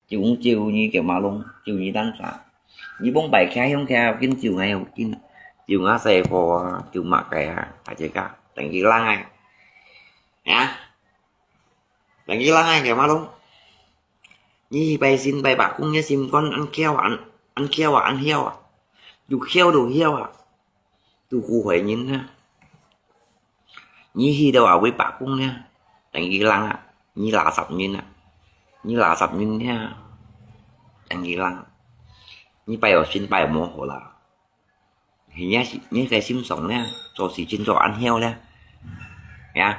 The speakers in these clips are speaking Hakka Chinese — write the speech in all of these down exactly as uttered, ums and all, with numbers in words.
就講咒你狗馬龍，咒你單啥。你往擺徛鄉徛，緊咒𠊎，緊咒𠊎細婆啊，咒麼个啊，大家等佢冷啊。啊？等佢冷啊，狗馬龍。你去拜神拜伯公，你心肝恁巧啊，恁，恁巧啊，恁曉啊，又巧又曉啊。 都古回人啊。你去到啊，為伯公呢，等佢冷啊，你垃圾人啊，你垃圾人啊，等佢冷。你拜有心拜無好啦。你係，你个心上呢，做事情做恁曉呢，呀。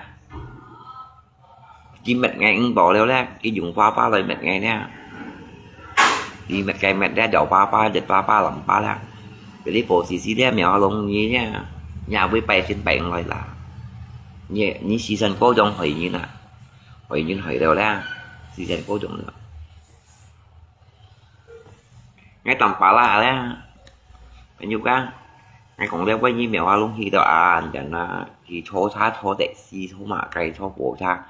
佢搣𠊎五寶了咧，佢用花花來搣𠊎咧。佢搣該搣咧，鳥爸爸、日爸爸、藍爸咧。這裡寶時時咧，苗龍你咧，也會拜神拜來啦。你，你時辰過長害人啊，害人害了咧，時辰過長了。 𠊎當巴拉咧，朋友講，𠊎講了，萬一苗阿龍去到啊，人啊，去坐車、坐的士、坐麼个、坐火車，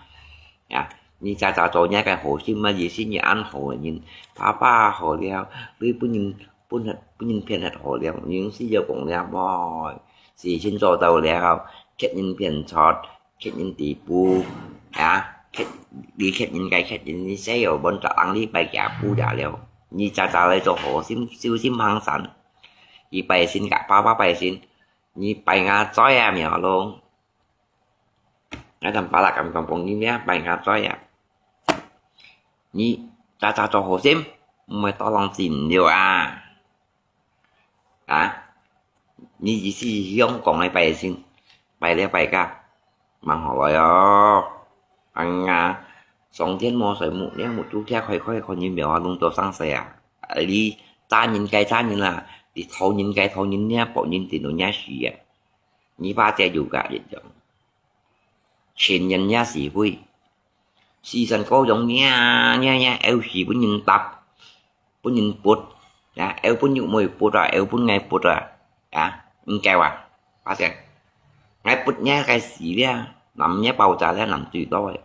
呀，你早早做你个好心啊，也是你恁好个人，爸爸好了，你分人，分人，分人騙忒好了，你是要講了，喂，事情做到了，騙人騙財， 騙人底部，啊，騙，你騙人該騙人，你細有本事，人你拜假布假了，你早早來做好心，修心行善，你拜神个，爸爸拜神，你拜𠊎嘴啊，苗龍。𠊎同巴拉咁講，講你咩，拜𠊎嘴啊。你早早做好心，毋會多浪子毋了啊。 啊，你意思係講𠊎拜神，拜了拜假，吂好來哦。哎呀，上天無睡目，你目珠擘開開，看你苗阿龍做生事啊！啊，你詐人該詐人啦，你討人該討人，你博人定到你死啊！你爸姐有个一樣，前人也是會，時辰過長，呀呀呀，有時分人搭， 分人撥，啊，有分肉妹撥啊，有分𠊎撥啊，啊，毋夠啊，發現，𠊎撥若个死了，男若爆炸了，男最多个。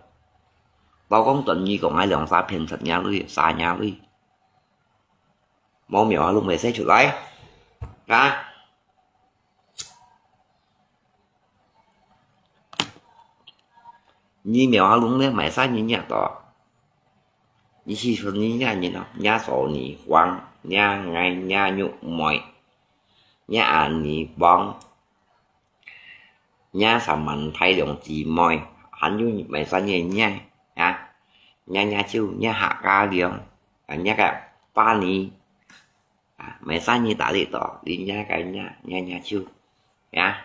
老公等於講𠊎兩儕騙十若鐳，三若鐳，無苗阿龍會使出來，啊？ 你苗阿龍呢，買啥人惹到？你去說你惹人哦，惹少女黃，惹𠊎，惹肉妹，惹阿尼王，惹三萬太陽姊妹，還有買啥人惹啊？惹惹手，惹客家娘，啊，惹个巴尼。 啊，買啥人打得到，你惹个惹，惹惹手，呀。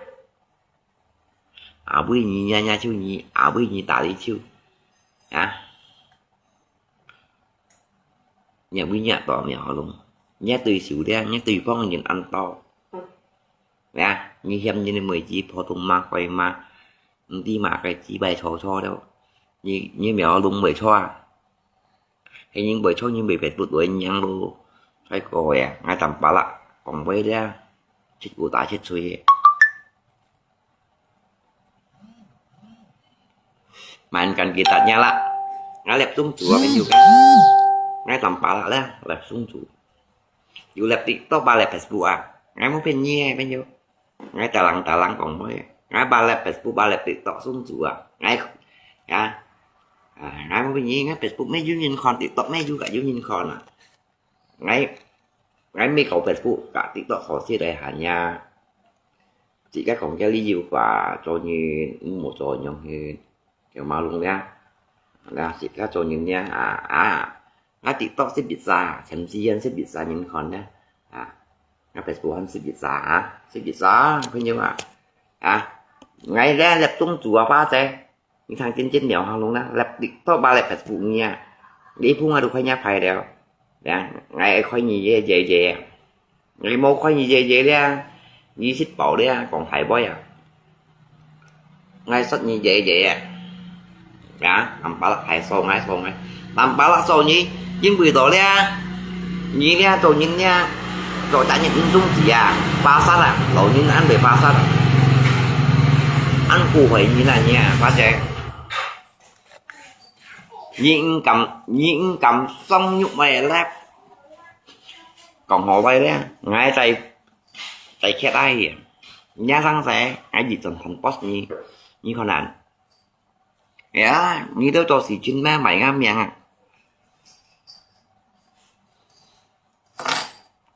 阿妹你惹惹手你，阿妹你打得手，呀。你會惹到苗阿龍，惹對手了，惹對方人恁多。呀，你嫌人个妹子普通嘛，乖嘛，毋知嘛，該雞掰錯錯了，你，你苗阿龍會錯啊？ 係人會錯，人會別不對人咯。再過呀，𠊎當巴拉，講話了，切古打切碎。慢緊佢打呀啦，𠊎立中柱啊，朋友。𠊎當巴拉了，立中柱。有立TikTok，巴立Facebook啊，𠊎無騙你个，朋友。 𠊎打人打人講話，𠊎巴立Facebook，巴立TikTok，送主啊！𠊎，啊，啊，𠊎無騙你，𠊎Facebook乜有人看，TikTok乜有个有人看啊！𠊎，𠊎乜搞Facebook，搞TikTok好勢來行呀！自家講个理由吧，做人毋好做樣去，有馬龍呀！啦，自家做人呀，啊，啊！ 𠊎TikTok識別啥，陳思燕識別啥人看呢？啊，𠊎Facebook還識別啥啊？識別啥，朋友啊？啊，𠊎咧立中柱啊，巴姐，你聽真真了哈，攏啦，立TikTok吧，立Facebook你啊，你碰啊都快人派了，呀，𠊎愛看你个姐姐啊。 你無看你爺爺咧，你食飽咧，講大話啊！𠊎說你爺爺啊！啊，南巴拉還說𠊎說𠊎，南巴拉說你，因為到咧，你咧做人咧，做得人毋中意啊，巴煞啊，老人安排巴煞啊，安顧會你那你啊，發覺。你毋敢，你毋敢上入來咧。講好來咧，𠊎在，在K I，你上車，𠊎一陣傳post你，你看啊。哎呀，你都做事情咩，賣𠊎命啊！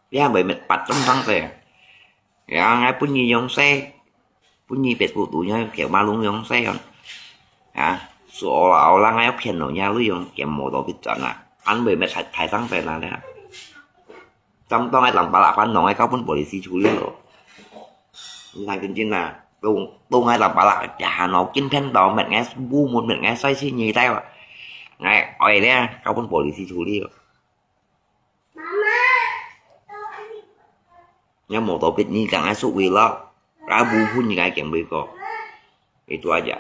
你還袂明白中上車。哎呀，𠊎分你用勢，分你別步都要叫馬龍用勢啊！啊，說啦，我讓𠊎要騙了，你還利用叫摩托去轉啊，還袂明白抬，抬上車啦咧。 針當个淋巴啦，反動个交分polisi處理咯。你睇真真啊，都，都𠊎淋巴啦，一下腦筋偏到，搣𠊎烏門，搣𠊎衰死二代哇。𠊎愛咧，交分polisi處理咯。你無到別人講𠊎宿位咯，𠊎無分人家見尾過。Itu aja。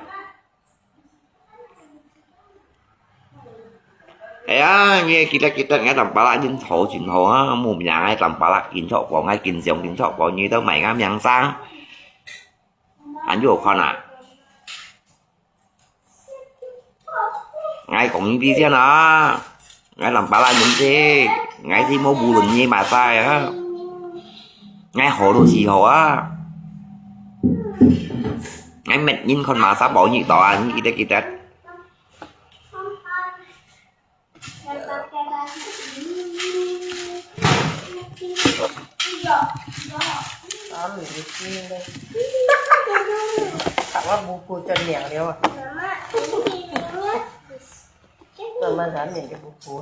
哎呀，你記得記得，𠊎淋巴啦真好真好啊，無名𠊎淋巴啦，緊著火，𠊎緊上緊著火，你都賣𠊎命生，還有看啊！𠊎講你知先啊，𠊎淋巴啦人知，𠊎是無無論你嘛晒啊，𠊎好都是好啊，𠊎搣人看嘛啥保你到啊，你記得記得。 Taruh di sini deh. Tak apa buku cermin dia. Mama, ini ininya. Mama, sana ada buku.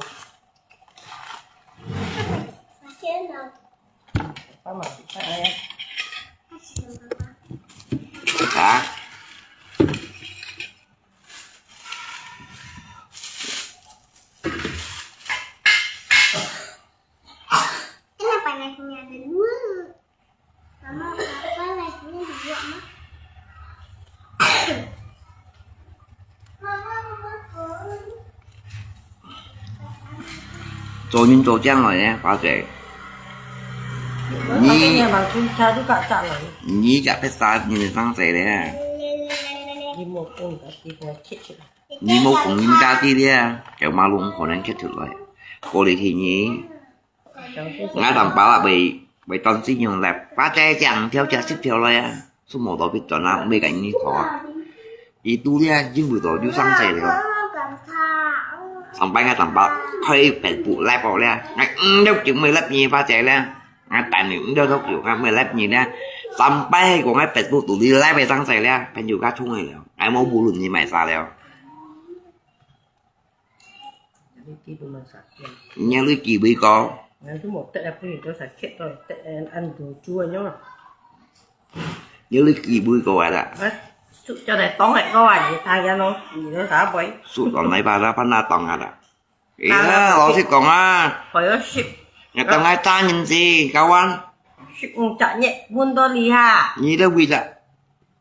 Apa masih tak ya? Hah? Kenapa nasinya ada dua? Mama, papa nasinya dua, Ma. 做人做正來呢，花姐。你，你隻別儕人生仔咧。你無講人家知咧，叫馬龍可能蹶出來。過了天呢， 𠊎淋巴啦會，會斷水樣咧，花姐正條隻十條來啊，數無到必斷啊，毋係个你頭啊。佢拄咧，因為到有生仔了。上擺𠊎淋巴開別步來跑咧，𠊎毋要緊，毋要你花姐咧，𠊎等你毋要多久，𠊎毋要你咧。上擺係講𠊎別步肚裡來會生仔咧，朋友較衝个了，𠊎無無論你買啥了。 你知道嘛？你有機會過？你都無得啊，不如都sakit到得，嗯，按住住个樣啊。你有機會過啊啦？啊，就叫你當个過啊，你大家咯，你都啥不會？Sudah may para pa na tong ada. Iya, 老實講啊。我要食。你等下打人子，kawan。食五隻月，問到你哈。你都為了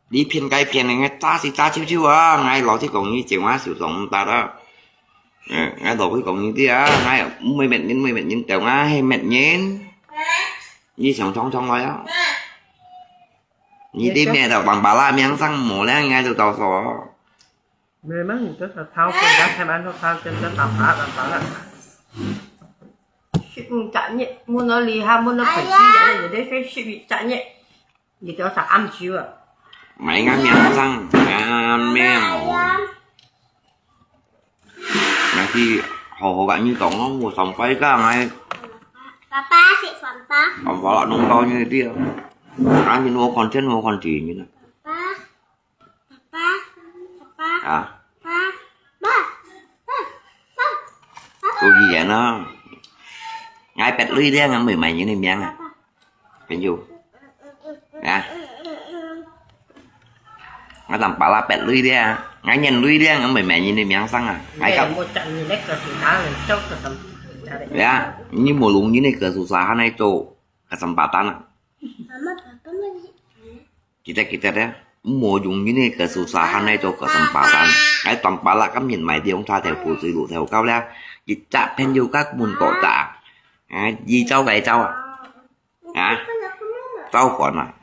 你騙該騙个，𠊎詐死詐啾啾啊！𠊎老實講，你正話受傷毋得啊！嗯，𠊎老實講你知啊，𠊎毋會滅人，毋會滅人，叫𠊎係滅人。你想衝衝來啊！你對面的王八拉名聲無咧，𠊎就到手。Memang你這是操心，咱台灣都操心，這打打打打了。十五隻月，問到你還問到快遞，有的是十一隻月。 你叫啥暗酒啊？買个名聲，阿咩哦。那是好好个，你講咯，我上擺个，哎，爸爸是饭吧？上擺啦，弄到你的，啊，你我看天，我看地，你呢？爸爸，爸爸，爸爸，啊。爸，爸，爸，爸，爸。都一樣啊。哎，別類的，俺没买你的名啊。 朋友，啊，俺當巴拉別類的啊，俺人類的，俺毋係名人的名聲啊，俺个。Mo cakap ni nak ke susah ni, cakap ke sem-, cari. Ya, ini mau lung ini ke susah, hai tu kesempatan ah. Mama, papa mau di-, Kita kita deh, mau lung ini kesusahan hai tu kesempatan. Ai tong pala kam yin mai diong ta theo pu sui lu theo kau le, kita pen yu kak mun ko ta. Ai, yi chau kai chau ah. 啊，走慣啊，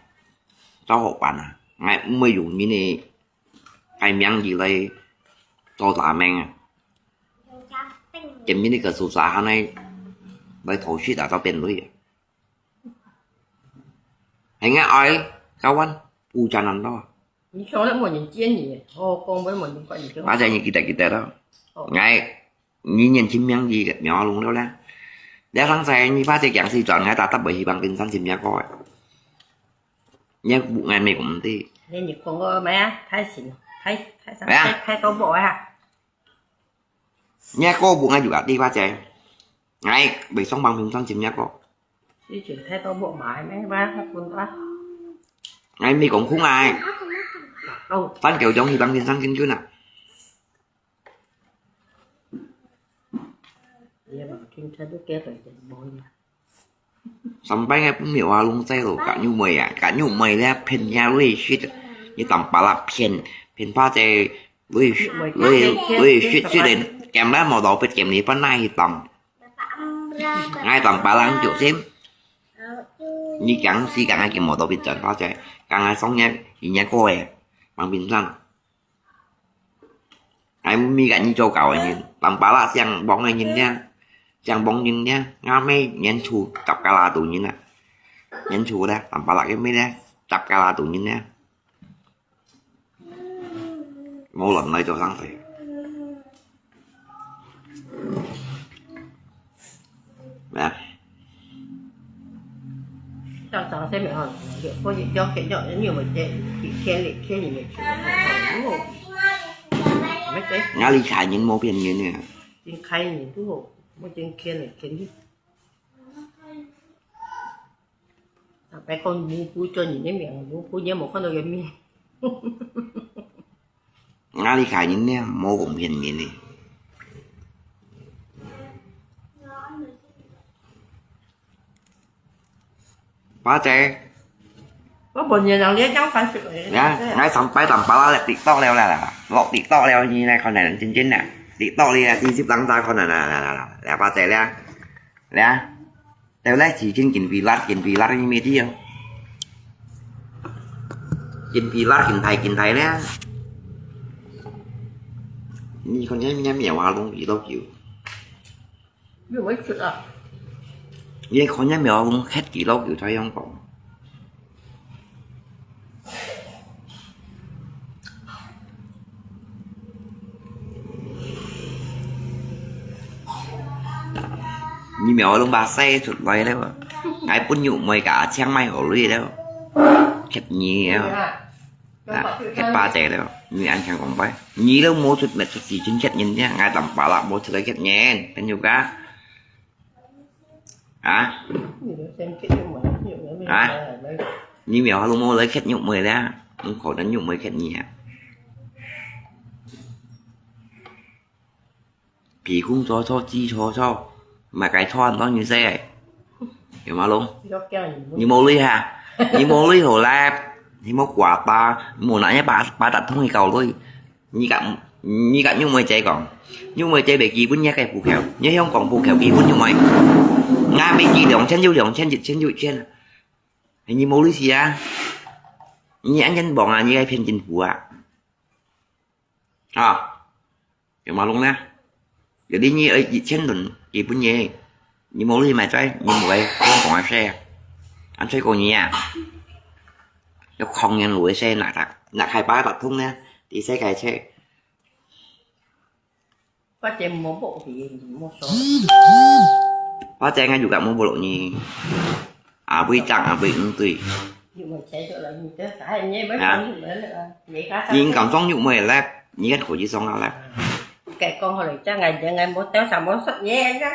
走學慣啊，𠊎毋會用你个改名字來做啥名啊。前面那个手抓下来，来偷袭啊，到变累啊。还应该爱，kawan，不加难到啊。你从来没人见你，哦，讲没没人管你就好。Ba姐，你记得记得咯。哦。哎，你年轻名字苗龙了啦。你上次你把这讲是转，俺打打不希望跟上新加坡啊。你不爱美国的。那你讲个咩啊？太新，太太上，哎呀。太太多不啊？ 你个歌本来就啊，对吧姐？哎，未上榜评上前面个。以前太多木马，没办法，滚啊。哎，没讲空啊。哦，翻九中一榜评上进去啊。也嘛，警察都给了一点毛呀。 Sampai ngai pun mi warung cai lo, kak nyuk mei ah, kak nyuk mei le phen nya lui shit, ni tampalak phen, phen pa cai lui lui lui shit le, kem le mo do pet kem ni pa nai hi tong. Ngai tampalak juk sim. Ni kang si kang ngai kem mo do pet jan pa cai, kang ngai song nya, i nya ko eh, mang pin san. Ai mi kat ni cho kau nyin, tampalak siang bong nyin nia, siang bong nyin nia, ngam me nyen chu tap kala tu nyin na, nyen chu da, tampalak ke me da, tap kala tu nyin nia. Mo lon noi cho sang thei. Nè. Chọn chọn xem mẹ hỏi, ủa, có gì cho cái nhậu nó nhiều mà chê, chị khen lệ khen gì mẹ chửi nó hỏi, đúng không? Mấy cái Ngã lý khai nhìn mô phiền nhìn nè. Chính khai nhìn đúng không? Mới chính khen lệ khen đi. Phải con mũ cú cho nhìn cái miệng, mũ cú nhớ một con đầu cái miệng. Ngã lý khai nhìn nè, mô cũng phiền nhìn nè. Ba cai. Có buồn gì nào liếc trắng phải sự. Ya, ngai sampai tampalak lek TikTok leo la la. Lok TikTok leo ni nai kon nai jin jin na. TikTok li la, ti sip lang ta kon na na na na. La ba cai la. La. Teo la chỉ jin kin bi lat, kin bi lat ni mi ti yo. Kin bi lat, kin thai, kin thai la. Ni kon ni mi mi wa long bi lo kiu. Yu wei chut ah. Ye kon nya miao lung khet ki lo kiu chai yong kong. Ni miao lung ba sai chut lai le. Ngai pun yu moi ka chiang mai ho lui le. Khet ni le. 啊，开巴得了，你安全讲白，你都无出没出事情，欠人家，俺当巴拉无出来欠人，朋友家，啊，啊，你没有路没来欠肉没了，你可能肉没欠你啊，皮空搓搓，鸡搓搓，买个搓很多你谁？有吗龙？你无lui哈？你无lui好啦，你无寡巴，你无拿一把把打通一搞lui，你敢你敢用没这讲？用没这袂基本也该补票，你香港补票基本用没？俺每季两千就两千，一千就一千，你无lui是啊？你安全网啊，你该骗政府啊？啊，有吗龙呢？有的你一千人基本也，你无lui买在，你无会香港啊谁啊？俺吹过你啊？ 有狂人路个车，哪哪哪开八达通呢？第三开车。八姐没木皮，没说。八姐俺就讲没不容易，啊，会涨啊，会唔对。有没车就来，你这啥，你也没啊？你敢装有没来？你敢可以装啊来？该讲好了，这俺人俺没多少没说你呀。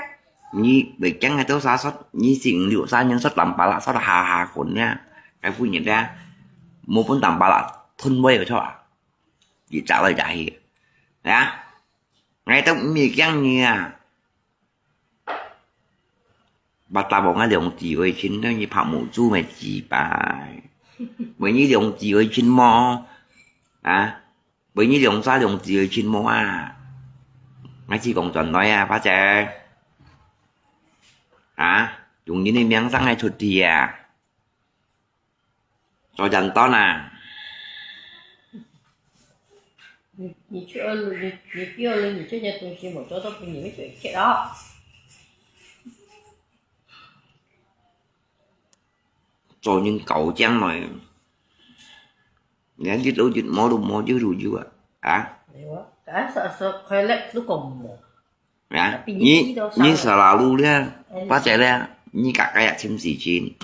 你袂驚係多少煞，你是五六三年煞，lâm巴拉煞下下滾呀，該半日呀，無分lâm巴拉吞威个錯啊，你炸來炸去，啊，𠊎都毋會驚你啊。巴打無𠊎兩子為親，你拍無豬咩雞排，為你兩子為親麼？啊？ 為你兩儕兩子个親母啊！𠊎只講轉來啊，花姐。啊，用你个名聲來出氣啊！做人當啊！你你去二楼，你你去二楼，你这些东西我做到比你们全吃了。做人搞将来，人一路一毛都毛就路就啊，啊？哎呦，干啥是快乐都搞不懂。 啊，你你selalu咧，或者咧，你家家也尋時間，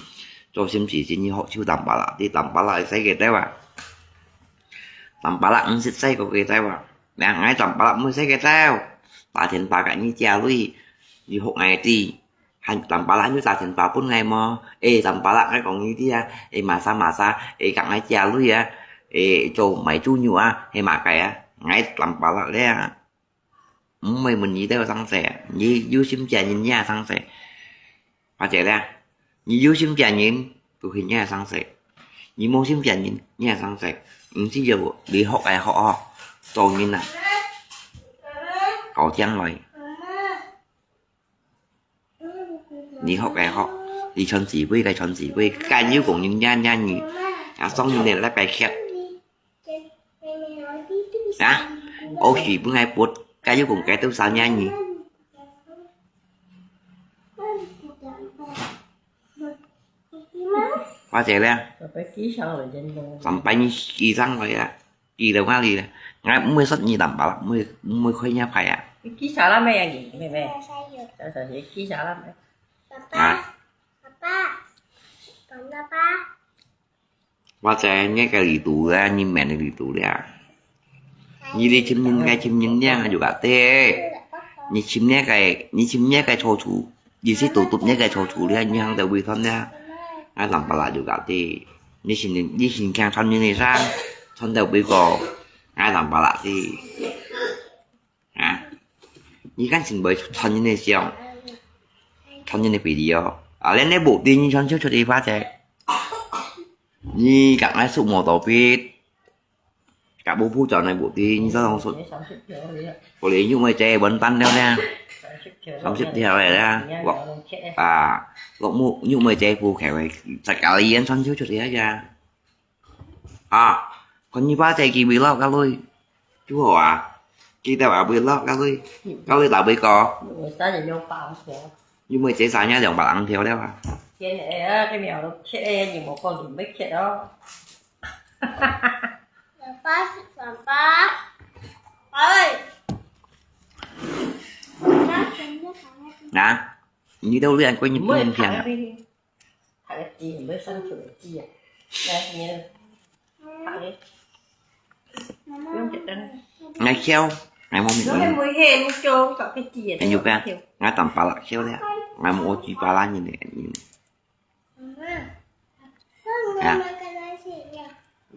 做尋時間，你學手打巴拉，你打巴拉會使幾多啊？打巴拉毋識使過幾多啊？那𠊎打巴拉毋會使幾多，打電話甲你借鐳，你學𠊎知，還打巴拉你打電話分𠊎無？誒，打巴拉𠊎講你知啊，誒，masa masa，誒，甲𠊎借鐳啊，誒，做買豬肉啊，係麼个啊？𠊎打巴拉咧啊。 毋會問你兜生事，你有心借人也生事。或者咧，你有心借人，就係你也生事；你無心借人，你也生事。毋係有你學个學哦，做人啊，搞將來。 你學个學，你傳智慧个傳智慧，該有講人家人你，啊，送人个禮拜客。啊，我是本來不，該有講該都少人你。或者咧，上擺你醫生來啊。 佢就話你咧，𠊎毋會說你打巴拉，毋會毋會開你牌啊。佢幾儕啦咩啊？你妹妹，小小姐幾儕啦咩？啊？或者你个力度咧，你面个力度咧。你哩尋人个尋人咧，就个對。你尋你个，你尋你个錯處。 你係堵堵你个錯處咧，你行到尾段咧，𠊎打巴拉就搞定。你心你心驚傳人个啥，傳到尾个，𠊎打巴拉的。啊，你敢信會傳人个相，傳人个video，啊，連你無知你傳出出去發仔，你甲𠊎數無道別。 甲無步轉來無知，你再講說，三十條了。我連玉妹姐完蛋了呢，三十條了。三十條了呢，我，啊，我木玉妹姐不開胃，在家裡演唱就出去呀。啊，看你把這機會落下來，就好啊，記得啊，會落下來，下來打尾個。我三十六八條。玉妹姐三日兩百零條了啊。天哎呀，這苗都切哎，你莫講你沒切哦。 爸爸，爸爸，哎。啊，你都練過日本片啊？？𠊎笑，𠊎無面。哎，有个，𠊎當巴拉笑了，𠊎無嘴巴拉你呢。 啊，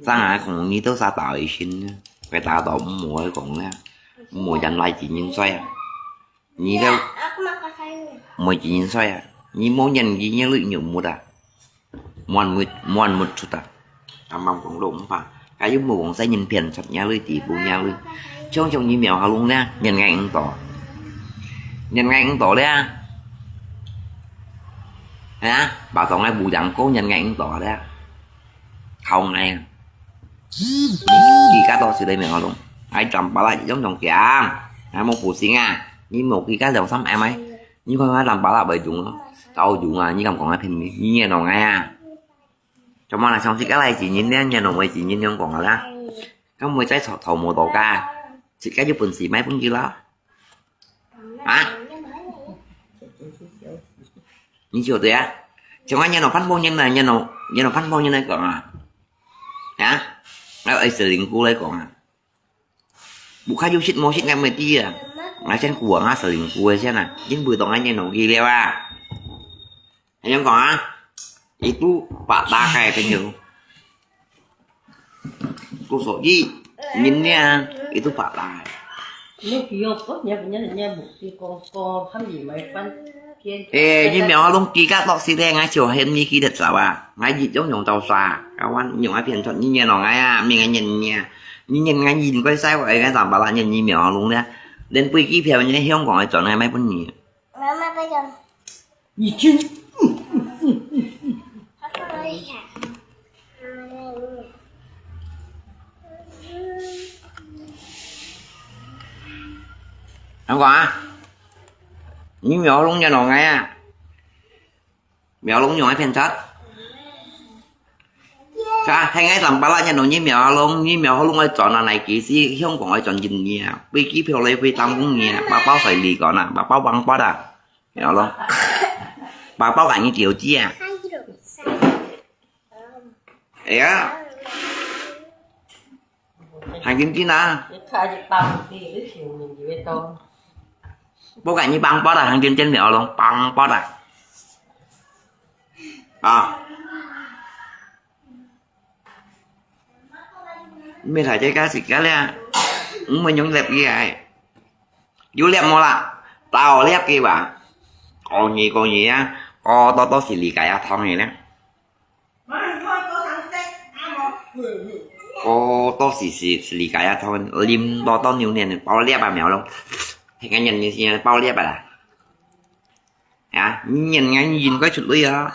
正下講你都啥打一心呢？佢打到毋好講呢，毋好人來自認衰啊！你都毋會自認衰啊！你無人佢你女肉目啊，滿目滿目出啊！啱啱講到毋怕，佢又無講細人騙出你女地步你女，像像你苗下弄呢，人愛五多，人愛五多咧。 係啊，把當个烏羊哥人个五多咧，靠𠊎啊！你家多時你明我弄，愛轉巴拉一種種講，𠊎無補習啊！你無佢家兩三M哎，你看𠊎轉巴拉會用咯，早用啊！你敢講𠊎騙你？你也弄𠊎啊！怎麼啦？上次个來幾年咧，你弄會幾年用講个啦？敢會再頭頭無到家？自家有本事買本佢啦！ 啊？你曉得啊？像𠊎仰會盼望人啊，仰會仰會盼望人來講啊？啊？𠊎愛selingkuh來講啊？Bukan有識無識𠊎毋知啊。𠊎先顧𠊎selingkuh个先啊，因為當𠊎仰會去了啊。 係仰講啊？Itu fakta个朋友。故所以，人呢，itu fakta个。你不要講，你你你你講講，他們也沒翻篇。誒，你苗下弄佢家落時咧，𠊎就喊你去得走啊！𠊎一樣樣到啥？𠊎玩用𠊎騙出，你認我𠊎啊，明个認你啊！你認𠊎應該使我，𠊎三百萬認你苗下弄咧，連飛機票你香港个轉來買分你。 媽媽，拜拜。已經。好可愛呀。Ang ko ah? Ni mèo hâo lung nyan nong ngai ah? Mèo hâo lung yong ai phiên chat. Ka, hai ngai tăm pala nyan nong ni mèo hâo lung, ni mèo hâo lung ai chọn ah, nai kì si Hong Kong ai chọn yin ni ah. Pui kì phiêu lai pui tam kung ni ah, ba bao sai li kon ah, ba bao bang pot ah. Mèo hâo lung. Ba bao cả ni kiêu chi ah. Ê ah. Hàng chín chín à? Bố cải như băng bó à, hàng chín chín thì alo băng bó à. À. Mày thấy cái cá xịt cá lẹ. Mày nhúng lẹp gì ai? Yú lẹp mò lạ. Tao lẹp gì bà? Có gì có gì á. Có to to xịt lì cái á thong gì lẹ. Có to xì xì xì lì cái á thôi, lim to to nhiều niên, bao liếp à mèo luôn. Thế cái nhân như thế bao liếp à là. Hả? Nhân ngay nhìn có chút lui á.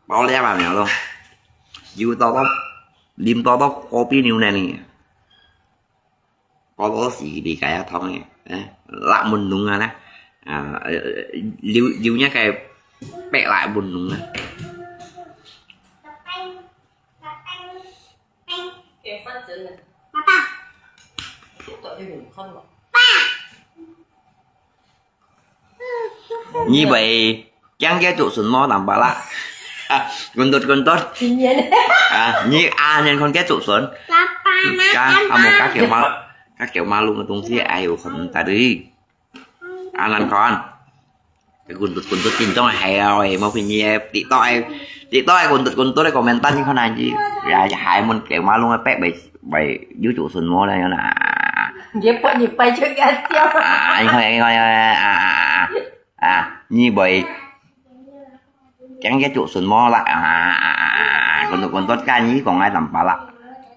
Bao liếp à mèo luôn. Dù to to, lim to to có biết nhiều niên nè. Có lẽ xì lì cái á thong nè. Lạ mùn núng à nè. À, liu liu nhá cái bẹt lại mùn núng à. Như vậy, chăng kia trụ sùn mò tạm bạ lạ. Gun tut gun tut. À, như à nên con kia trụ sùn. Cá, à một cá kiểu mà, cá kiểu mà luôn cái東西ai có phần ta đi. À nên con. Cái gun tut gun tut tin trong hay rồi, mà phi nhẹ, tí toi, tí toi gun tut gun tut cái comment tan như con này chứ. Ya, ya hai môn kiểu mà luôn cái pet bảy, bảy, YouTube sùn mò đây nè. Dễ bớt như bay trước kia tiêu. À, anh thôi, anh thôi, à, à, à, à. À, như vậy. Chăng cái trụ sùn mò lạ. À, à, à, à. Con tut con tut cá như con ai tạm bạ lạ.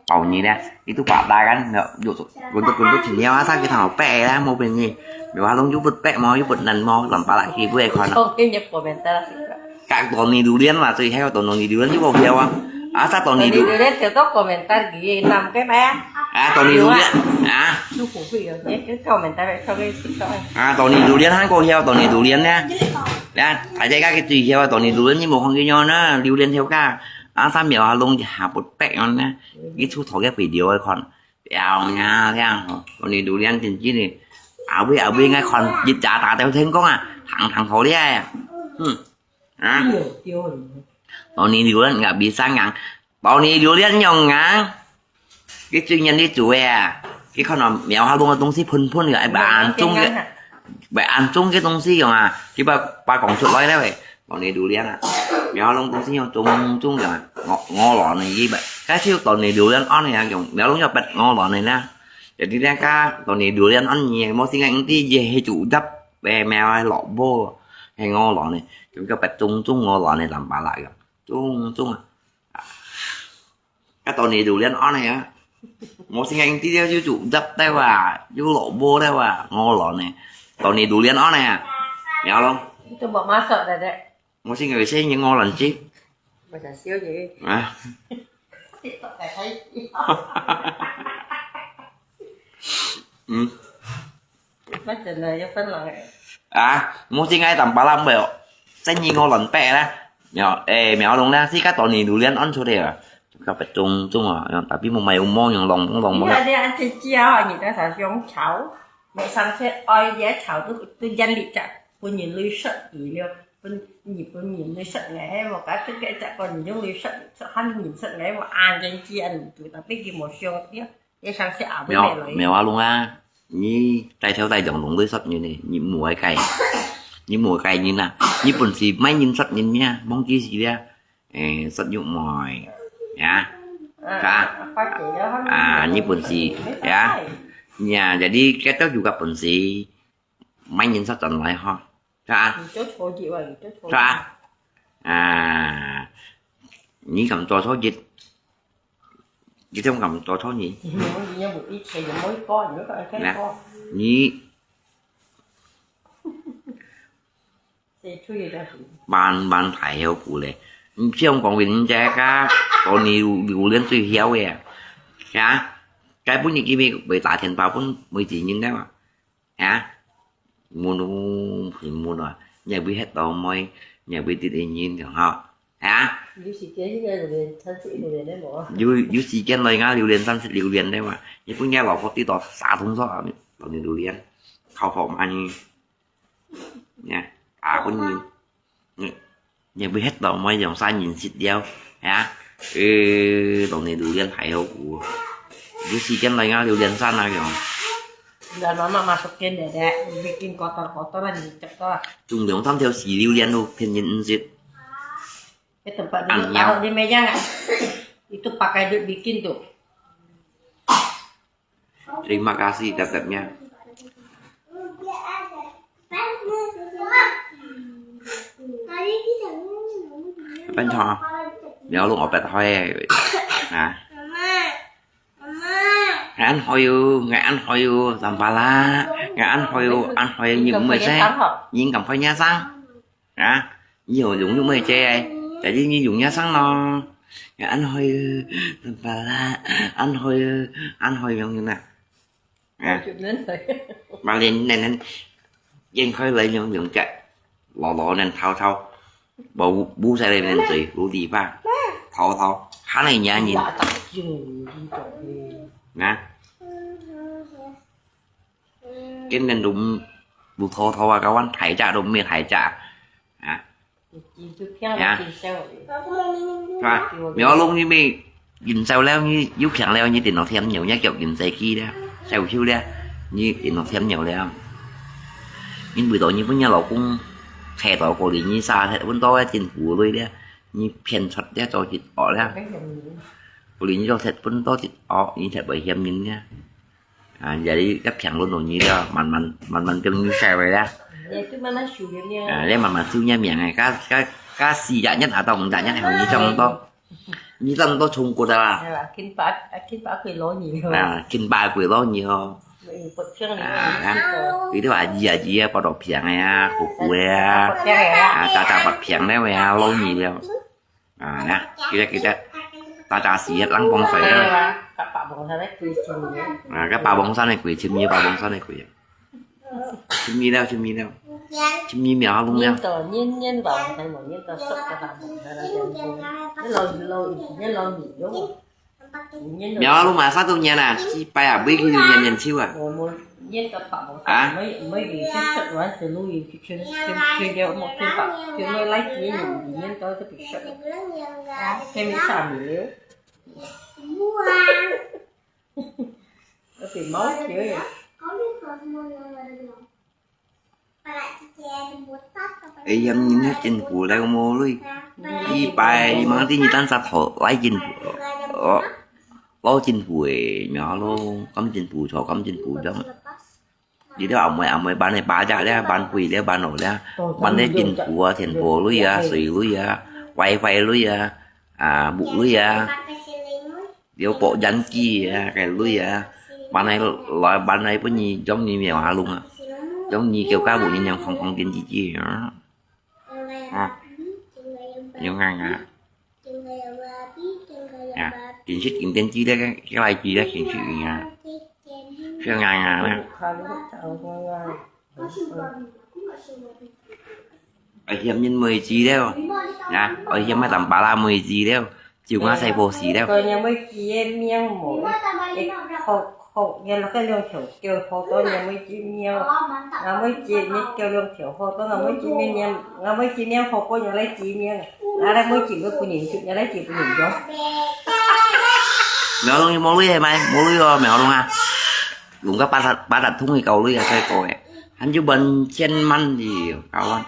Tao nhi nè, itu pata kan, nè, yuk, guntur guntur sini ya, asa kita mau pe ya, mau pe nyi. Mèo hâo lung yuk bớt pe mò, yuk bớt năn mò, tăm pala ki bue kon. Không, cái nhập comment ta là. Các tao ni durian mà, tui heo tao ni durian yuk bớt heo à. Asa tao ni du. Durian thì tao comment ta cái năm cái mà. À, tao ni durian. À. Chú cũng phải rồi, nhé, cái comment ta phải sau cái TikTok này. À, tao ni durian hăng có heo, tao ni durian nè. Nè, tại đây các cái tui heo, tao ni durian như một con cái nho nè, durian heo cả. Asa mèo hâo lung ya bớt pe ngon nè. Cái chú thọ cái video ấy kon. Yau nga liang, tao ni durian chín chín ni. Awi awi ngai kon, jit ja ta teo theng kong à, thang thang thô lia. Hmm. À. Tao ni durian nggak bisa ngang. Tao ni durian nyong ngang. Cái tự nhiên đi chủ à. Cái con nó mèo hâo lung cái東西phun phun cái, ai bà ăn chung cái. Vậy ăn chung cái東西rồi à, chỉ bà, bà còn sụt lói đấy vậy. Còn đi đủ điên à. Mèo lông cũng xin nhau chung chung rồi à. Ngó, ngó lỏ này gì vậy. Cái siêu còn đi đủ điên ăn này à, kiểu mèo lông nhau bật ngó lỏ này nè. Jadi dia ka còn đi đủ điên ăn nhiều, mau xin anh tí gì hay chủ dấp về mèo hay lọ bô hay ngó lỏ này. Chúng cho bật chung chung ngó lỏ này làm bà lại rồi. Chung chung à. Cái tao ni durian ăn này á. Mua xin anh tí yuk chủ dấp tay và yuk lọ bô tay và ngô lọ này. Tao ni durian ăn này à. Nhớ không? Itu buat masak dah dek. Mua xin người sẽ những ngô lành chứ. Masak siêu gì? À. TikTok phải thấy. Ừ. Bắt chừng là do phân loại. À, mua xin ngay tầm ba lăm bèo. Sẽ nhìn ngô lành pẹ đó. Nhớ, ê, mèo lông đó, xí cá tao ni durian ăn số đây à. Các bạn chung chung à, tapi mua mày mua những lòng lòng mua. Người ta ăn thịt chia, người ta sao sống cháu. Mẹ sang sẽ oi giá cháu tôi tôi dân đi chặt. Tôi nhìn lui sợt gì liêu. Tôi nhìn tôi nhìn lui sợt ngày hay một cái tôi kể chặt còn nhìn lui sợt, sợt hăn nhìn sợt ngày một ăn dân chia ăn tụi ta biết gì một xương tiếp. Mèo, mèo à lông à. Nhi, tay theo tay dòng lông lui sắt như này, nhi mua cái. Nhi mua cái như nè. Nhi bún xì máy nhìn sắt nhìn nha, mong chi xì đĩa. Ê, sắt nhục mỏi. Nhá. Cả. À, nhi bún xì. Nhá. Nhà, jadi kita juga bún xì. Máy nhìn sắt chân lại ho. Cả. Cả. À. Nhi cầm cho số dịch. Chứ không cầm cho số gì. Nè, nhi. Bạn, bạn phải hiểu cụ lệ. Chứ không còn vì mình che cá, có nhiều, nhiều liên truy hiếu kìa. Hả? 該本日佢會，會打電話分每一人个嘛？啊？問咯，問啊，你會歇到妹，你會得人樣吼？啊？有時間應該榴槤，三十一榴槤个無？有，有時間來啊，榴槤，三十榴槤个嘛。你分你老婆得到三桶水啊，當你榴槤，靠好嘛你。呀，啊，分你。 你，你會歇到妹用三人食了，啊？呃，當你榴槤還好過。有時間來啊，榴槤山啊，用。 Dah mama masuk ke dede, bikin kotor-kotor lah, nyicep lah. 種兩三條死榴槤都騙人毋食。 Ke tempat dulu taruh di meja nggak? Itu pakai duit bikin tuh. Terima kasih tetapnya. Apa nyo? Nyo lu opet hoi. Nah. Ngan hoi u, ngan hoi u, tampala. Ngan hoi u, an hoi u, nyim mui se. Nyim kam hoi nya sang. Hả? Nhi hổ dùng nhung mê chê ai. Chả chứ nhi dùng nhá sáng no. Ăn hơi. Bà la. Ăn hơi. Ăn hơi dùng như nè. Hả? Mà lên nên nên. Yên khơi lấy nhung nhung chạy. Lò lò nên thao thao. Bố bố sai lên nên rồi bố đi ba. Thao thao. Hả này nhá nhìn. Nè. Cái nên đúng. Bố thao thao à các bạn thải chạ đúng miệt thải chạ. Hả? Hả? Hả? Mèo lông như mày. Gìn sao leo như yú khiang leo như tiền nó thêm nhiều nhá kiểu gìn sai khi leo. Sao chiu leo. Như tiền nó thêm nhiều leo. Những buổi tối như bữa nhà lò cũng. Thẻ tỏ của lý như xa thẻ vẫn to cái tiền phủ lui leo. Như phiền thật leo cho thịt ọ leo. Của lý như cho thẻ vẫn to thịt ọ như thẻ bảo hiểm mình leo. À, giờ đi cắp phiang luôn rồi nhỉ đó, mình mình mình mình kêu như sao vậy đó. Để tôi mà nói xù hiểm nha. À, để mà mình xù nha miệng này, cá cá cá xì dạ nhất à tao cũng dạ nhất hàng như trong đó. Như trong đó chung của ta. Là kinh bạc, kinh bạc quỷ lỗ nhiều. À, kinh bạc quỷ lỗ nhiều. Quỷ bật phiang này. À, ha. Vì thế mà gì à gì à, bắt đầu phiang này à, khổ khổ này à. Bật phiang này à. À, ta ta bật phiang đấy mà à, lỗ nhiều. À, nè, kita kita ta ta xì hết lăng bông xoài đó. Cặp bông xoài đấy quỷ chim nhé. À, cái ba bông xoài này quỷ chim như ba bông xoài này quỷ. Chim như đâu, chim như đâu. Chim như mèo không Nhiên đâu. Tờ, nhiên, nhiên bông xoài mỏ, nhiên tờ sốt cái bông xoài là đèn bông. Nó lâu, lâu, nó lâu nhỉ, đúng không? Mèo không mà sao tôi nhớ nè, chỉ bay à, bơi cái gì nhớ nhớ chiu à. Ủa, một nhiên cặp bông xoài Hả? Mới, mới vì cái sốt nó sẽ lui, cái chuyến, chuyến, chuyến đeo một chuyến bạc, chuyến mới lấy cái gì, nhiên tớ cái bị sốt. Cái mình sao mình liu. Có bị máu kiểu vậy. Ê, yam nhìn hết chính phủ leo mô lui. Đi bài, đi mang tin như tan sát họ, lái chính phủ. Ơ, lo chính phủ ấy, mèo lo, cấm chính phủ, cho cấm chính phủ đó. Đi đó, ông ấy, ông ấy, bạn này ba chả đấy, bạn quỷ đấy, bạn nổ đấy. Bạn đấy chính phủ, à, thiền phủ lui à, suy lui à, wifi lui à, à, bụ lui à. Liu bộ nhắn ký à, cái lui à. Bạn này, loại bạn này bữa nhi, giống như mèo hà lung à. Giống như kiểu cá bụ như nhầm không, không tin gì chi à. À. Nhiều ngang à. À, chính sách kinh tế chi đấy, cái, cái này chi đấy, chính sách gì à. Siêu ngang à, nè. Ở hiểm nhân mười chi đấy. Nè, ở hiểm mà tầm bà la mười chi đấy. Chiều ngã xe bồ xì đấy. Coi nhà mới chia miếng mổ. Ê, khổ, khổ, nhà là cái lương thiểu kêu khổ tôi nhà mới chia miếng. Ngã mới chia miếng kêu lương thiểu khổ tôi, ngã mới chia miếng nhà, ngã mới chia miếng khổ cô nhà lấy chia miếng. Ngã đây mới chia với cô nhìn, nhà lấy chia cô nhìn cho. Mèo lông như mô lui hay mày, mô lui rồi, mèo lông à. Lùng cái ba đặt, ba đặt thúng thì cầu lui à, xe cầu ấy. Hẳn chứ bên trên măn thì cao lắm.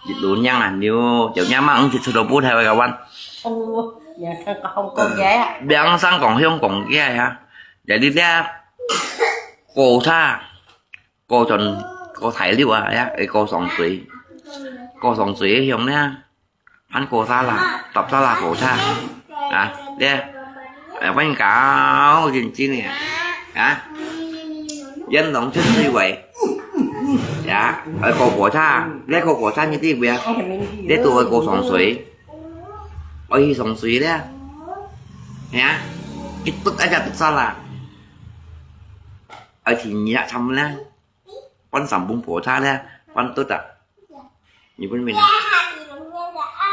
Dịch lùn nhang à, nếu chịu nhang măn thì sơ đồ bút theo các bạn. Ồ, nhà sang có không có ghé à? Biang sang còn hiông còn ghé à. Jadi dia, cô sa, cô chọn, cô thái liu à, ya, ê, cô sòng suối. Cô sòng suối hiông nè. Hẳn cô sa là, tập sa là cô sa. À, dia, à, bánh cáo, chính chính nè. À, yên lòng chân suy vậy. Ya, ê, cô cô sa, dia cô cô sa như thế vậy. Dia tụi cô sòng suối. Ôi, hi sòng suy đấy. Hả? Cái tức ai chặt tức sao là. 愛去日差不多啦，半三本火車啦，半多啊。日本面啊，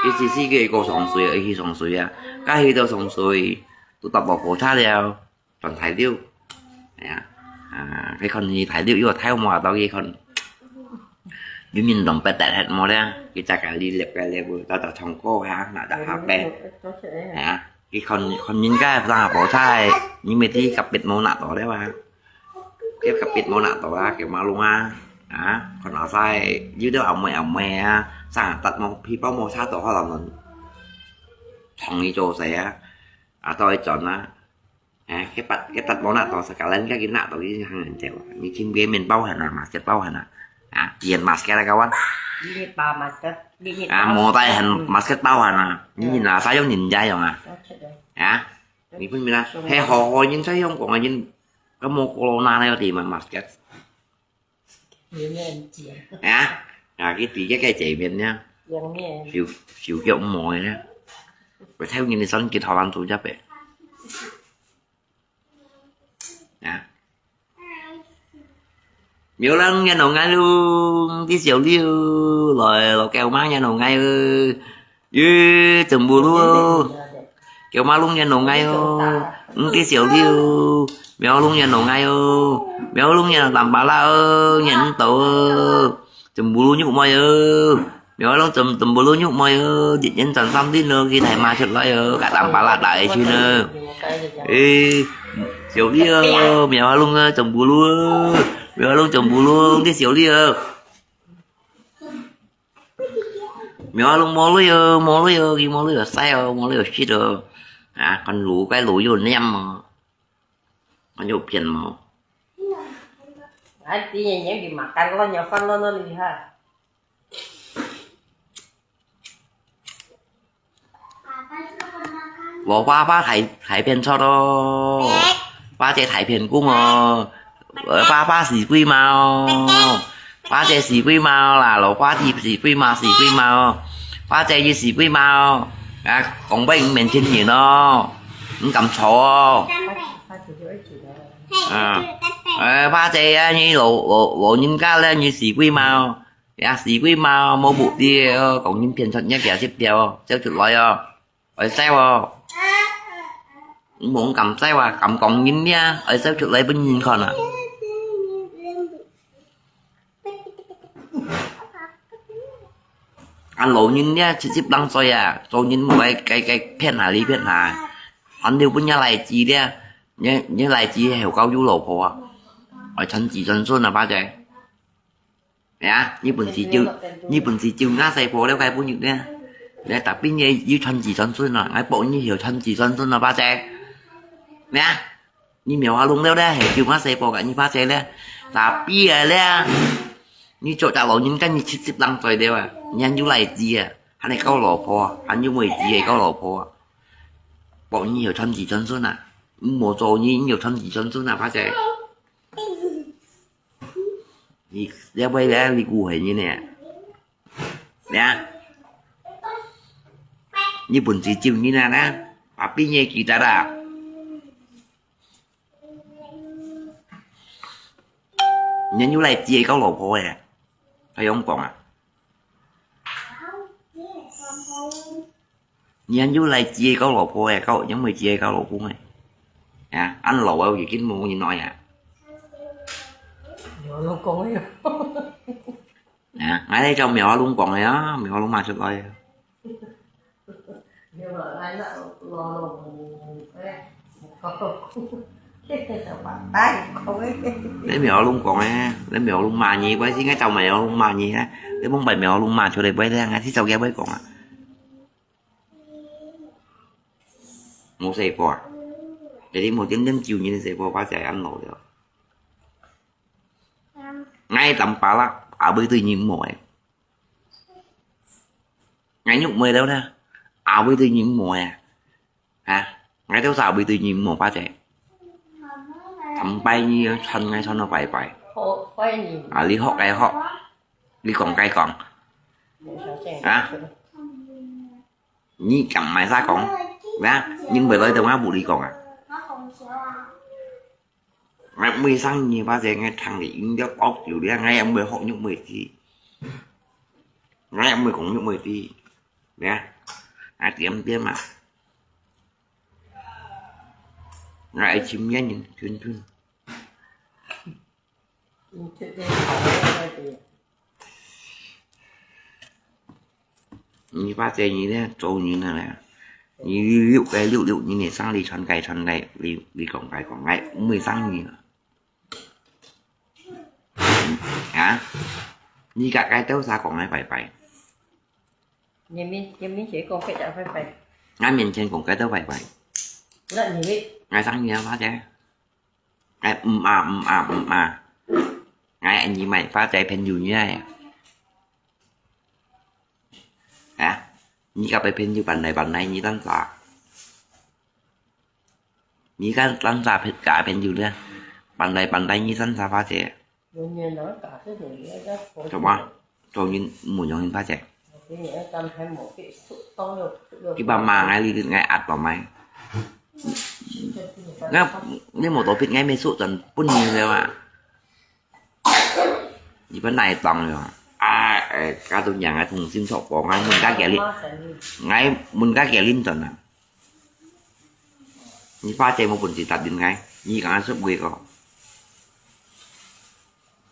一時時个過上水啊，去上水啊，該去到上水，都搭到火車了，轉大陸。哎呀，啊，佢看你大陸又太無到佢看，你面當白白黑無咧，佢在該裡粒个粒，到到唱歌哈，那到下邊，哎呀，佢看看人家上下火車，你咪知隔壁無拿到了啊。 佢隔壁無拿到啊，佢馬路啊，啊，看下晒，有兜阿妹阿妹啊，生得無皮包無差到可能同你做事啊，啊，到一轉啊，哎，佢八佢八無拿到，sekarang佢拿到，佢行人走啊，你前邊面包行啊，masker包行啊，啊，演masker來kawan，你把masker，你你啊，無帶行masker包行啊，你拿啥用人家用啊，啊，你分明啊，係好好人才用講啊，人，咁無corona呢，地嘛masker。 有面子。啊，啊，佢直接个前面呢，有面。手手腳無个呢，我睇見你上去頭lan做只白。啊，苗人人好愛哦，啲小六來，老狗媽人好愛哦。 咦，真不如哦，狗馬龍人好愛哦，你个小六，苗龍人好愛哦，苗龍人打巴拉哦，人到哦，真不如肉妹哦，苗龍真真不如肉妹哦，一人賺三輪哦，佢大媽出來哦，甲打巴拉打下去呢。誒，小六哦，苗龍啊，真不如哦，苗龍真不如，你个小六哦。 苗阿龍無鐳哦，無鐳哦，佢無鐳哦，晒哦，無鐳哦，shit哦。啊，看路，該路又黏哦，看又偏哦。哎，啲人有啲makan咯，有飯咯，那厲害。 老花花大大片出哦，花姐大片公哦，呃，花花死龜貓哦，花姐死龜貓啦，老花弟死龜貓死龜貓哦，花姐佢死龜貓哦，啊，講畀你面前人哦，你敢吵哦？啊，呃，花姐啊，你老老老人家咧，你死龜貓哦，呀，死龜貓哦，無目的哦，講你騙出你幾十條哦，走出來哦。 愛笑哦，你無敢笑啊，敢講人呀，愛笑出來分人看啊。啊，老人呀，七十零歲啊，做人無愛該該騙下哩騙下，還了分人來治咧，你你來治係搞有老婆啊，愛傳子傳孫啊，巴姐。 呀，你本事就你本事就𠊎細婆了該本日呢，你特別你有傳子傳孫啊，𠊎บอก你曉傳子傳孫啊，巴姐。呀，你苗阿龍了咧，係就𠊎細婆个，你巴姐咧，tapi啊咧，你做隻老人家，你七十零歲了啊，你還有來子啊，還係搞老婆啊，還有妹子係搞老婆啊，บอก你曉傳子傳孫啊，你無做你有傳子傳孫啊，巴姐。 你這位咧，你顧係你呢？呀，你本事就你啦啦，把邊嘢記得啦。你又來接搞老婆誒，佢樣講啊？ 你還有來接搞老婆誒，搞，因為接搞老公誒。啊，恁老啊，已經無人愛啊。有老公誒。啊，𠊎來找苗阿龍講誒啊，苗阿龍嘛出來啊。有了，來了，老老公，哎，老公，這個叫什麼？來，講誒。你苗阿龍講誒，你苗阿龍罵你，我應該找苗阿龍罵你啊。你莫把苗阿龍罵出來，不然啊，去找佢會講啊。 無細婆啊？你無點點酒，你細婆把仔恁老了。𠊎打巴拉，阿妹對你無誒。𠊎肉妹了呢，阿妹對你無誒。哈？𠊎都阿妹對你無，巴仔。打拜你穿𠊎穿到拜拜。好，歡迎。啊，你學該學，你講該講。啊？ 你敢買啥講？啊，你袂來同𠊎屋裡講啊？ 𠊎毋會生意，或者𠊎聽你音樂多久了，𠊎也毋會學玉梅子，𠊎也毋會講玉梅子，呀，𠊎點點啊，𠊎愛尋人，尋尋。 你天天跑到那里。你把这你呢，做人啊呢，你六个六六，你呢生理传该传来，你你讲该讲来，毋会生意啊？啊？你甲该兜啥讲来拜拜？你面你面前讲个叫拜拜。俺面前讲该兜拜拜。那你们俺生意啊，发财。 哎，毋啊，毋啊，毋啊。哎，你买花仔朋友呢？啊？你个朋友搬来搬来，你当啥？你个当啥朋假朋友呢？搬来搬来，你当啥花仔？有年能打这种人家什么？做人无用心花仔。 佢爸妈，𠊎哩，𠊎壓到埋。𠊎，你無多別，𠊎乜輸轉半年了啊。你本來當了啊，哎，搞到讓𠊎同心錯過，𠊎問家姐哩，𠊎問家姐哩轉啊。你花姐無本事答應𠊎，你講𠊎輸會過。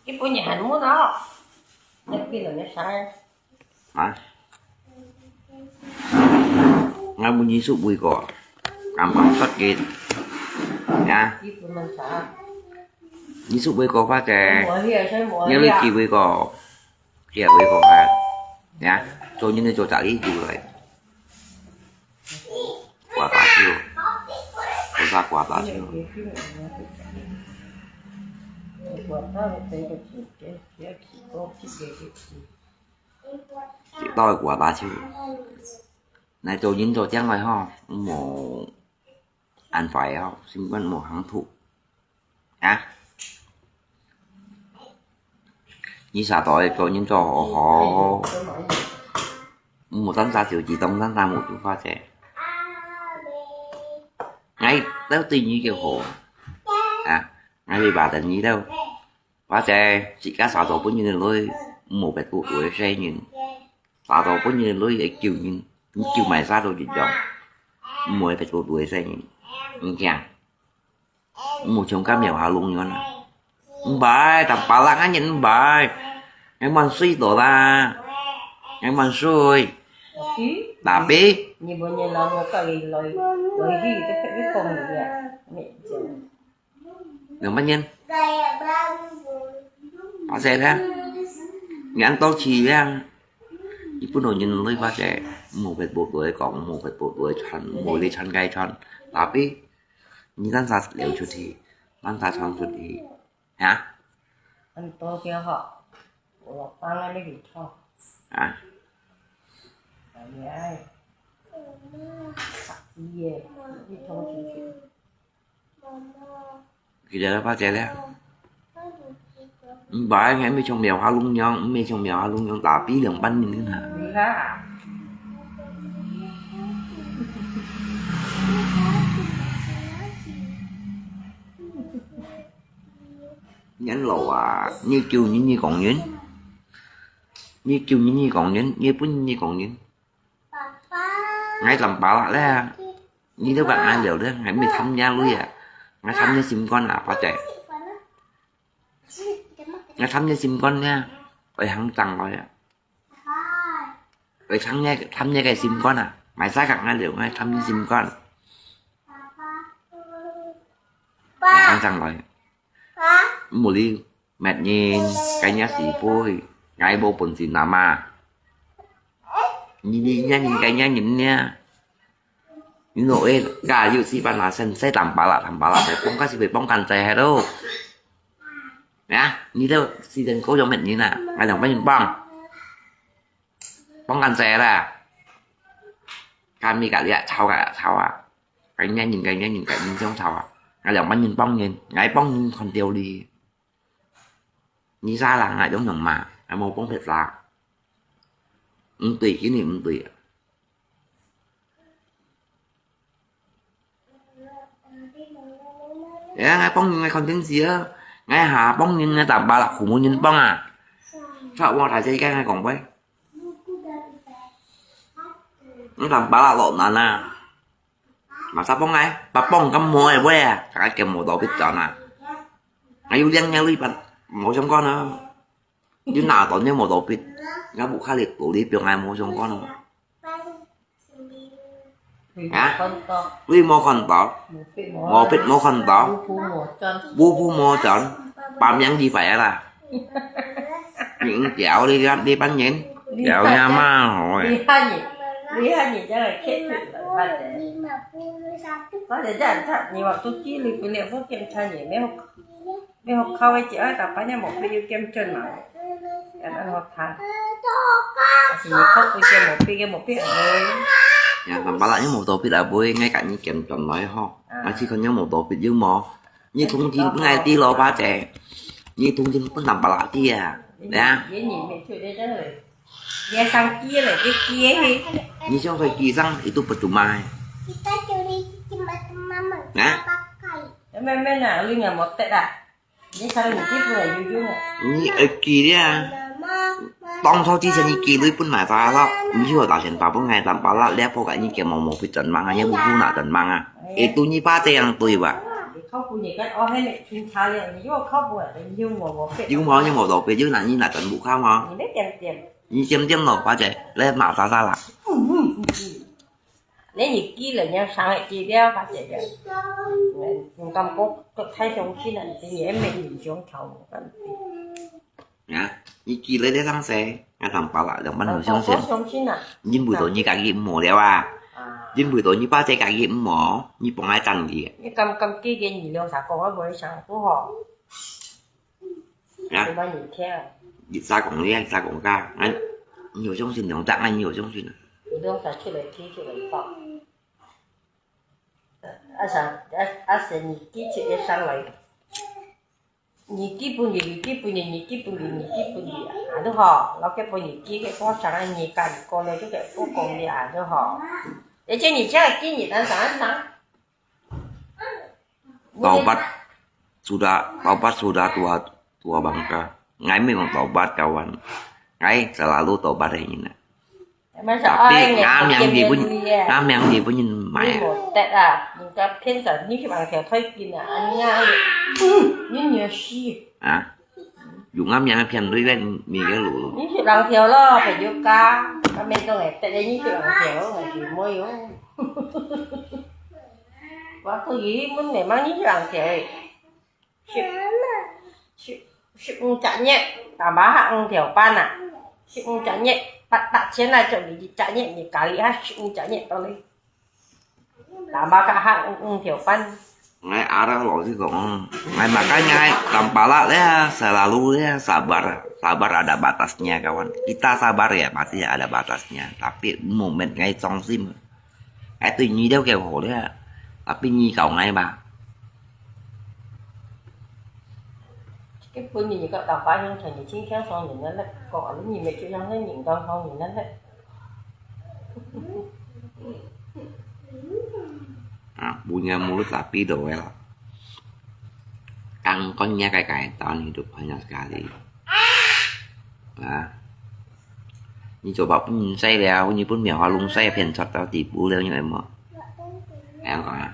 佢本人還無呢，你變成个啥？啊？𠊎問你輸會過，敢講出去？啊？佢本人啥？你輸會過花姐？無去啊，所以無去啊。你會機會過，機會過啊？呀，做人你做啥哩機會？ 掛大手，菩薩掛大手。一道掛大手。來做人做將來吼，無安排吼，心肝無行土。 啊？你啥都愛做人做好好，毋好單單就只當單單無做花姐。𠊎都對你就好啊，啊，𠊎會話等你都，花姐，自家啥都本人來，毋好別個個个細人，啥都本人來會救人，你救埋啥都一樣，毋好別個個个細人，你聽。 毋好像該廟下弄樣啊！毋係，但巴拉个人毋係，𠊎滿歲到啦，𠊎滿歲。Tapi？你問你老母，該你來來去，都別別講你啊，你講。兩百年。八十了，人到期了，一般老人類八十，無別無多講，無別無多傳，無你傳該傳，tapi 你單儕流出去，單儕傳出去，哈？很多條吼，我幫啊那裡頭。啊？哎呀，十幾頁，一通出去。記得了，八十了。 毋係，𠊎毋係像廟下弄樣，毋係像廟下弄樣，tapi兩百年啊。人老啊，你救人你講人，你救人你講人，你分人你講人。 𠊎當巴拉咧，你都話𠊎了咧，𠊎毋係貪你鐳啊，𠊎貪你心肝啊，八十。𠊎貪你心肝咧，愛行正來啊。愛貪你貪你个心肝啊，買晒甲𠊎了，𠊎貪你心肝。愛行正來。 無理，搣人，該若死背，𠊎無本事拿嘛。你你若人該若人呢？你老愛加油四百拿先，細淡巴拉淡巴拉，再幫該是會幫乾淨係咯。啊，你都時間過咗搣人啊，𠊎兩百人幫，幫乾淨啦。該咪該你啊，吵啊吵啊！ 該若人，該若人，該人相吵啊！𠊎兩萬人幫人，𠊎幫人看道理。你啥人啊，用用嘛，𠊎無幫別儕。毋對，今日毋對啊！哎呀，𠊎幫人，𠊎看電視啊，𠊎下幫人，𠊎打巴拉，父母人幫啊。Sa wa thai cai ikan ngai kong pai. Ngai tang pala lo nan ah. Masa pong ngai, papong kam mo ai wei ah, kaka kem mo do pit dan ah. Ngai yu liang ngai lui pan, mo siang kon ah. Yu na don ngai mo do pit. Ngai bu kha li tu li piong ngai mo siang kon ah. Ha? Lui mo kon do. Mo pit mo kon do. Bu pu mo chon. Pam yang di pai ah lah. Những kéo đi gắn đi bắn nhện. Kéo nha ma hỏi. Đi hát nhị, đi hát nhị chắc là khét thử lại phát để. Có thể chắc chắc nhiều học tu chi lui của niệm phước kem cha nhị mấy học, mấy học khâu ấy chị ơi, tập bắn nhau một cái yêu kem chân mà. Em ăn học thang. Thì khóc với kem một pi kem một pi ở đây. Nhà tầm bá lại những một tổ pit ở bối ngay cả như kem chọn nói ho. Mà chỉ còn những một tổ pit dưỡng mò. Nyi thùng tin bưng ngai ti lo ba che. Nyi thùng tin bưng nằm bà lạ ti à. Nè? Nyi sang kia lệ, kia kia he. Nyi xiong phải kia sang, itu percuma. Nè? Mẹ mẹ nè, lui nhà một tết à? Nyi sang nyi kia pun là yu yu nè. Nyi ai kia dia. Tong thâu chi sen nyi kia lui pun mà ta lo. Nyi hua ta sen pa pun ngai tam pa la lẹ po ka nyi kia mò mò phi trần mang à, nyi bu bu na trần mang à. Itu nyi pa te yang tui ba. Khâu bu nyi kan o he nè chun cha liang, nyi yo khâu bu à, nyi yo mò mò phi. Yu mò nyi mò do phi yu na nyi na trần bu khâu mò. Nyi nè tiêm tiêm. Nyi tiêm tiêm lo pa che, lẹ ma ta ta la. Nè nyi kia lệ nyi sang lệ kia dia pa che dia. Nyi kam kok kok thai siong chi na, nyi em mẹ nyi siong chao mo kan. Nè, nyi kia lệ dia sang se, ngai tam pa la, dang ban hua siong sen. Nyi bu to nyi ka kia mò liao à. Nyi bu to nyi pa che ka kia mò, nyi pong ai tan kia. Nyi kam kam kia kia nyi liao sa kong a boi sang tu ho. Nè. Nyi ba nyi kia. Nyi sa kong lia, sa kong ka. Ngai, nyi hua siong sen dong tak ngai nyi hua siong sen. Nyi dong sa chi lệ kia chi lệ pa. A sa, a, a sa nyi kia chi lệ sang lệ. Nyi kia pun nyi, nyi kia pun nyi, nyi kia pun nyi, nyi kia pun nyi. À, đúng hò, lo kia pun nyi kia, kia có sang nyi cả, có lo chút cái có con đi à, đúng hò. Để cho nyi chắc kia nyi tan sang sang. Taubat sudah, taubat sudah tua, tua bangka. Ngai memang taubat kawan. Ngai selalu taubat hari ini. Tapi ngam yang di pun, ngam yang di pun nyin mai. Tết à, nyi ka phiên sa, nyi ki bang theo thoi kin à, anh nga. Nyi nyi si. Hả? Yu ngam yang phiên lui ven mi cái lũ. Nyi ki bang theo lo, phải yu ka. Ka men tong eh, Tết nyi ki bang theo, ngai ki mo yo. Wa ko yi mun ne mang nyi ki bang theo. Sip, sip, sip ung chak nyet, tambah hak ung thiau pan à. Sip ung chak nyet, pat pat chén lai chok li chak nyet, ni kali ha sip ung chak nyet to li. Tambah ka hak ung, ung thiau pan. Ngai ada lo si kong. Ngai makan ngai tampala le, selalu le, sabar. Sabar ada batasnya kawan. Kita sabar ya pasti ada batasnya. Tapi momen ngai cong sim. Ngai tui nyi deu kêu hổ le. Tapi nyi kau ngai ba. Cái bữa nhìn có tao phải không thành nhìn chính kháng sau nhìn nó lắm. Còn ở lúc nhìn mẹ chưa nhắn nó nhìn con sau nhìn nó lắm. Ah, punya mulut tapi doel. Kang kon nya kai kai tahun hidup hanya sekali. Ah. Nyi coba pun sai liao, nyi pun miao halung sai phian chat tau tipu liao nyi emo. Ang ah.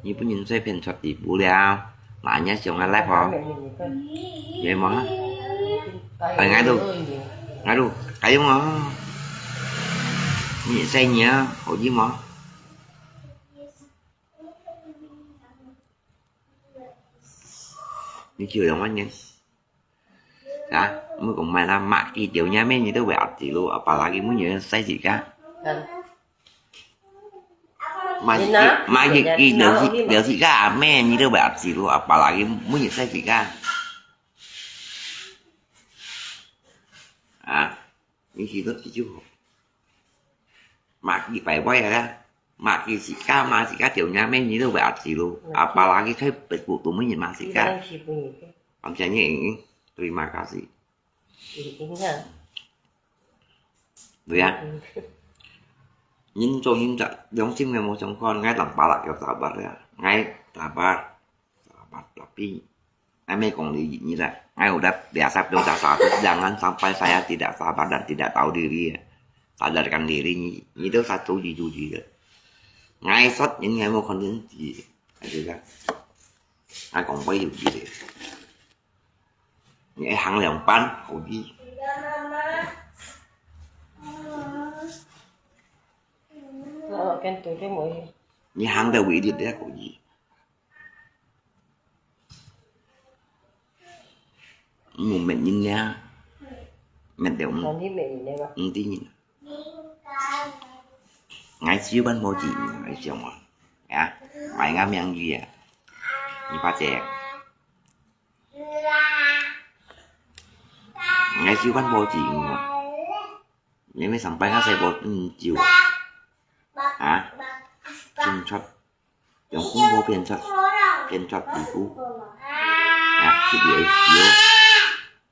Nyi pun nyi sai phian chat tipu liao. Mà nhớ siung ngai lái phò. Vậy mà. Ai ngai du. Ngai du. Cái mà. Nyi sai nhớ, hổ gì mà. Nyi chịu lòng anh nhé. Hả? Mới cũng mày là mạc kỳ tiểu nha mẹ nyi đâu vậy ập chỉ lu, ập bà là cái mũi nhớ sai gì cả. Mà mà gì kỳ tiểu gì tiểu gì cả mẹ nhi đâu vậy ập chỉ lu, ập bà là cái mũi nhớ sai gì cả. À, những gì đó thì chứ. Mạc gì phải quay ra. Mạc gì gì cả mà gì cả tiểu nha mẹ nhi đâu vậy ập chỉ lu, ập bà là cái thấy bật buộc tụi mũi nhớ mà gì cả. Ông cha nhẹ, terima kasih. Được ya. Nhìn cho nhìn chặt, dòng sim ngai một trong con ngai tặng bà là kiểu sao bà là ngai sabar, sabar, tapi ai meh kong li ni lah. Ai udah biasa biasa satu, jangan sampai saya tidak sabar dan tidak tahu diri ya. Sadarkan diri ni, ni tu satu di tu di. Ngai sot ni ngai mo konten di. Ai tu lah. Ai kong pai di. Ni ai hang liang pan, kau di. 哦，跟对对没。你行得会一点点可以。我没人呀，没得我们，哦，你没人了吧？唔知人。俺只有班伙计，俺想嘛，呀，俺个名字呀，你发觉。俺只有班伙计嘛，你们上班那些我嗯就啊，啊，警察。 用公婆骗出，骗出皮肤，啊，食药食藥，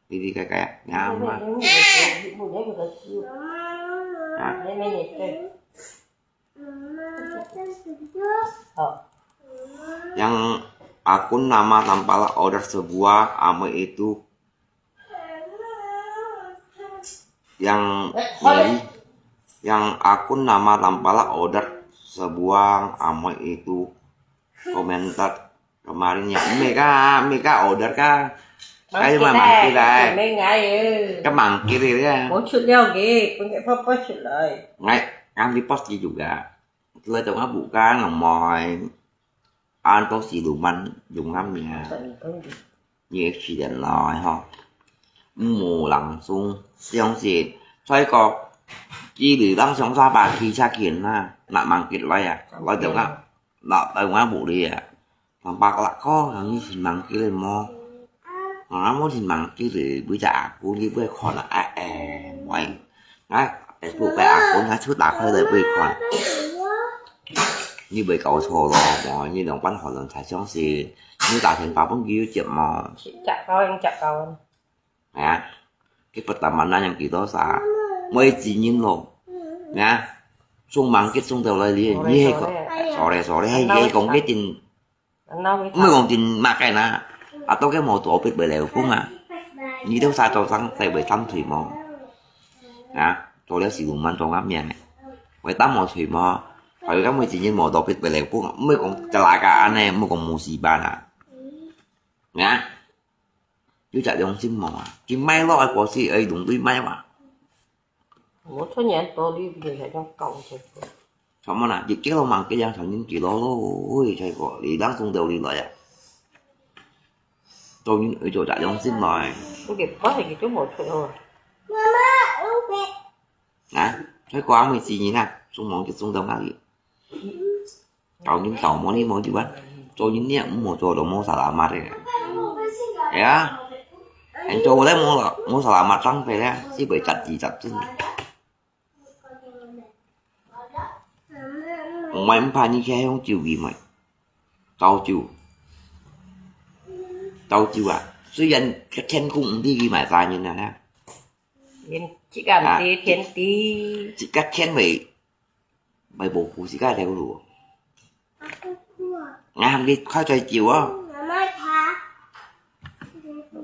呢啲个个，啱啊，啊，好， yang akun nama tanpa order sebuah ama itu yang Mary, yang akun nama tanpa order sebuah ama itu komentar kemarin ya, mereka mereka order kan, kayu mah mangkir lah, 没挨耶， kan mangkir ya, 我出了个，分给婆婆出来。 ngai ngambil pos juga, kalau tu nggak bukan ngomong, anto siluman jungam ya. 等等等， 你个时间来吼，無人相相信。所以講，只有人相信吧，其他人啊，那mangkir來啊，來就啊，那來我無理啊，三百六個，人你是mangkir無？啊，我是mangkir，每隻阿姑你會看啊，哎哎，喂，啊，Facebook个阿姑，啊，出打開來會看。 你袂搞錯咯，無，你兩班可能才相信，你打電話分佢有接無？食到用食到，啊，佢不但慢慢樣幾多啥，每一人咯，啊，送mangkir送到來你，你係講，sorry sorry，係係講佢定，那味毋係講定麼个啦，啊，到佢無多別袂了講啊，你都啥早上在會三歲無？啊，做了時慢做啊面呢，會當無歲無？還有咁每一日無多別袂了講，毋係講一拉个安呢，毋係講無時間啊。 啊，有隻良心無啊？佢買落个果子，愛用對買嘛。我出年多你你才用搞这个。什麼啦？你叫我忙，叫人上人幾多咯？喂，才个，你當送到你來啊？做人愛做隻良心來。我给不是你就没出哦。啊，才个每一日啊，送忙就送到哪裡？ 搞人搞無你無就啊，做人你也毋好做到無salamat个。係啊，人做無得無無salamat上帝咧，只會十二十真。毋係毋怕你去向酒位咪，倒酒，倒酒啊！雖然个天公毋知佢買啥人啊，连这个地天地，一个天未 買無故事个了路。𠊎喊佢開嘴酒哦。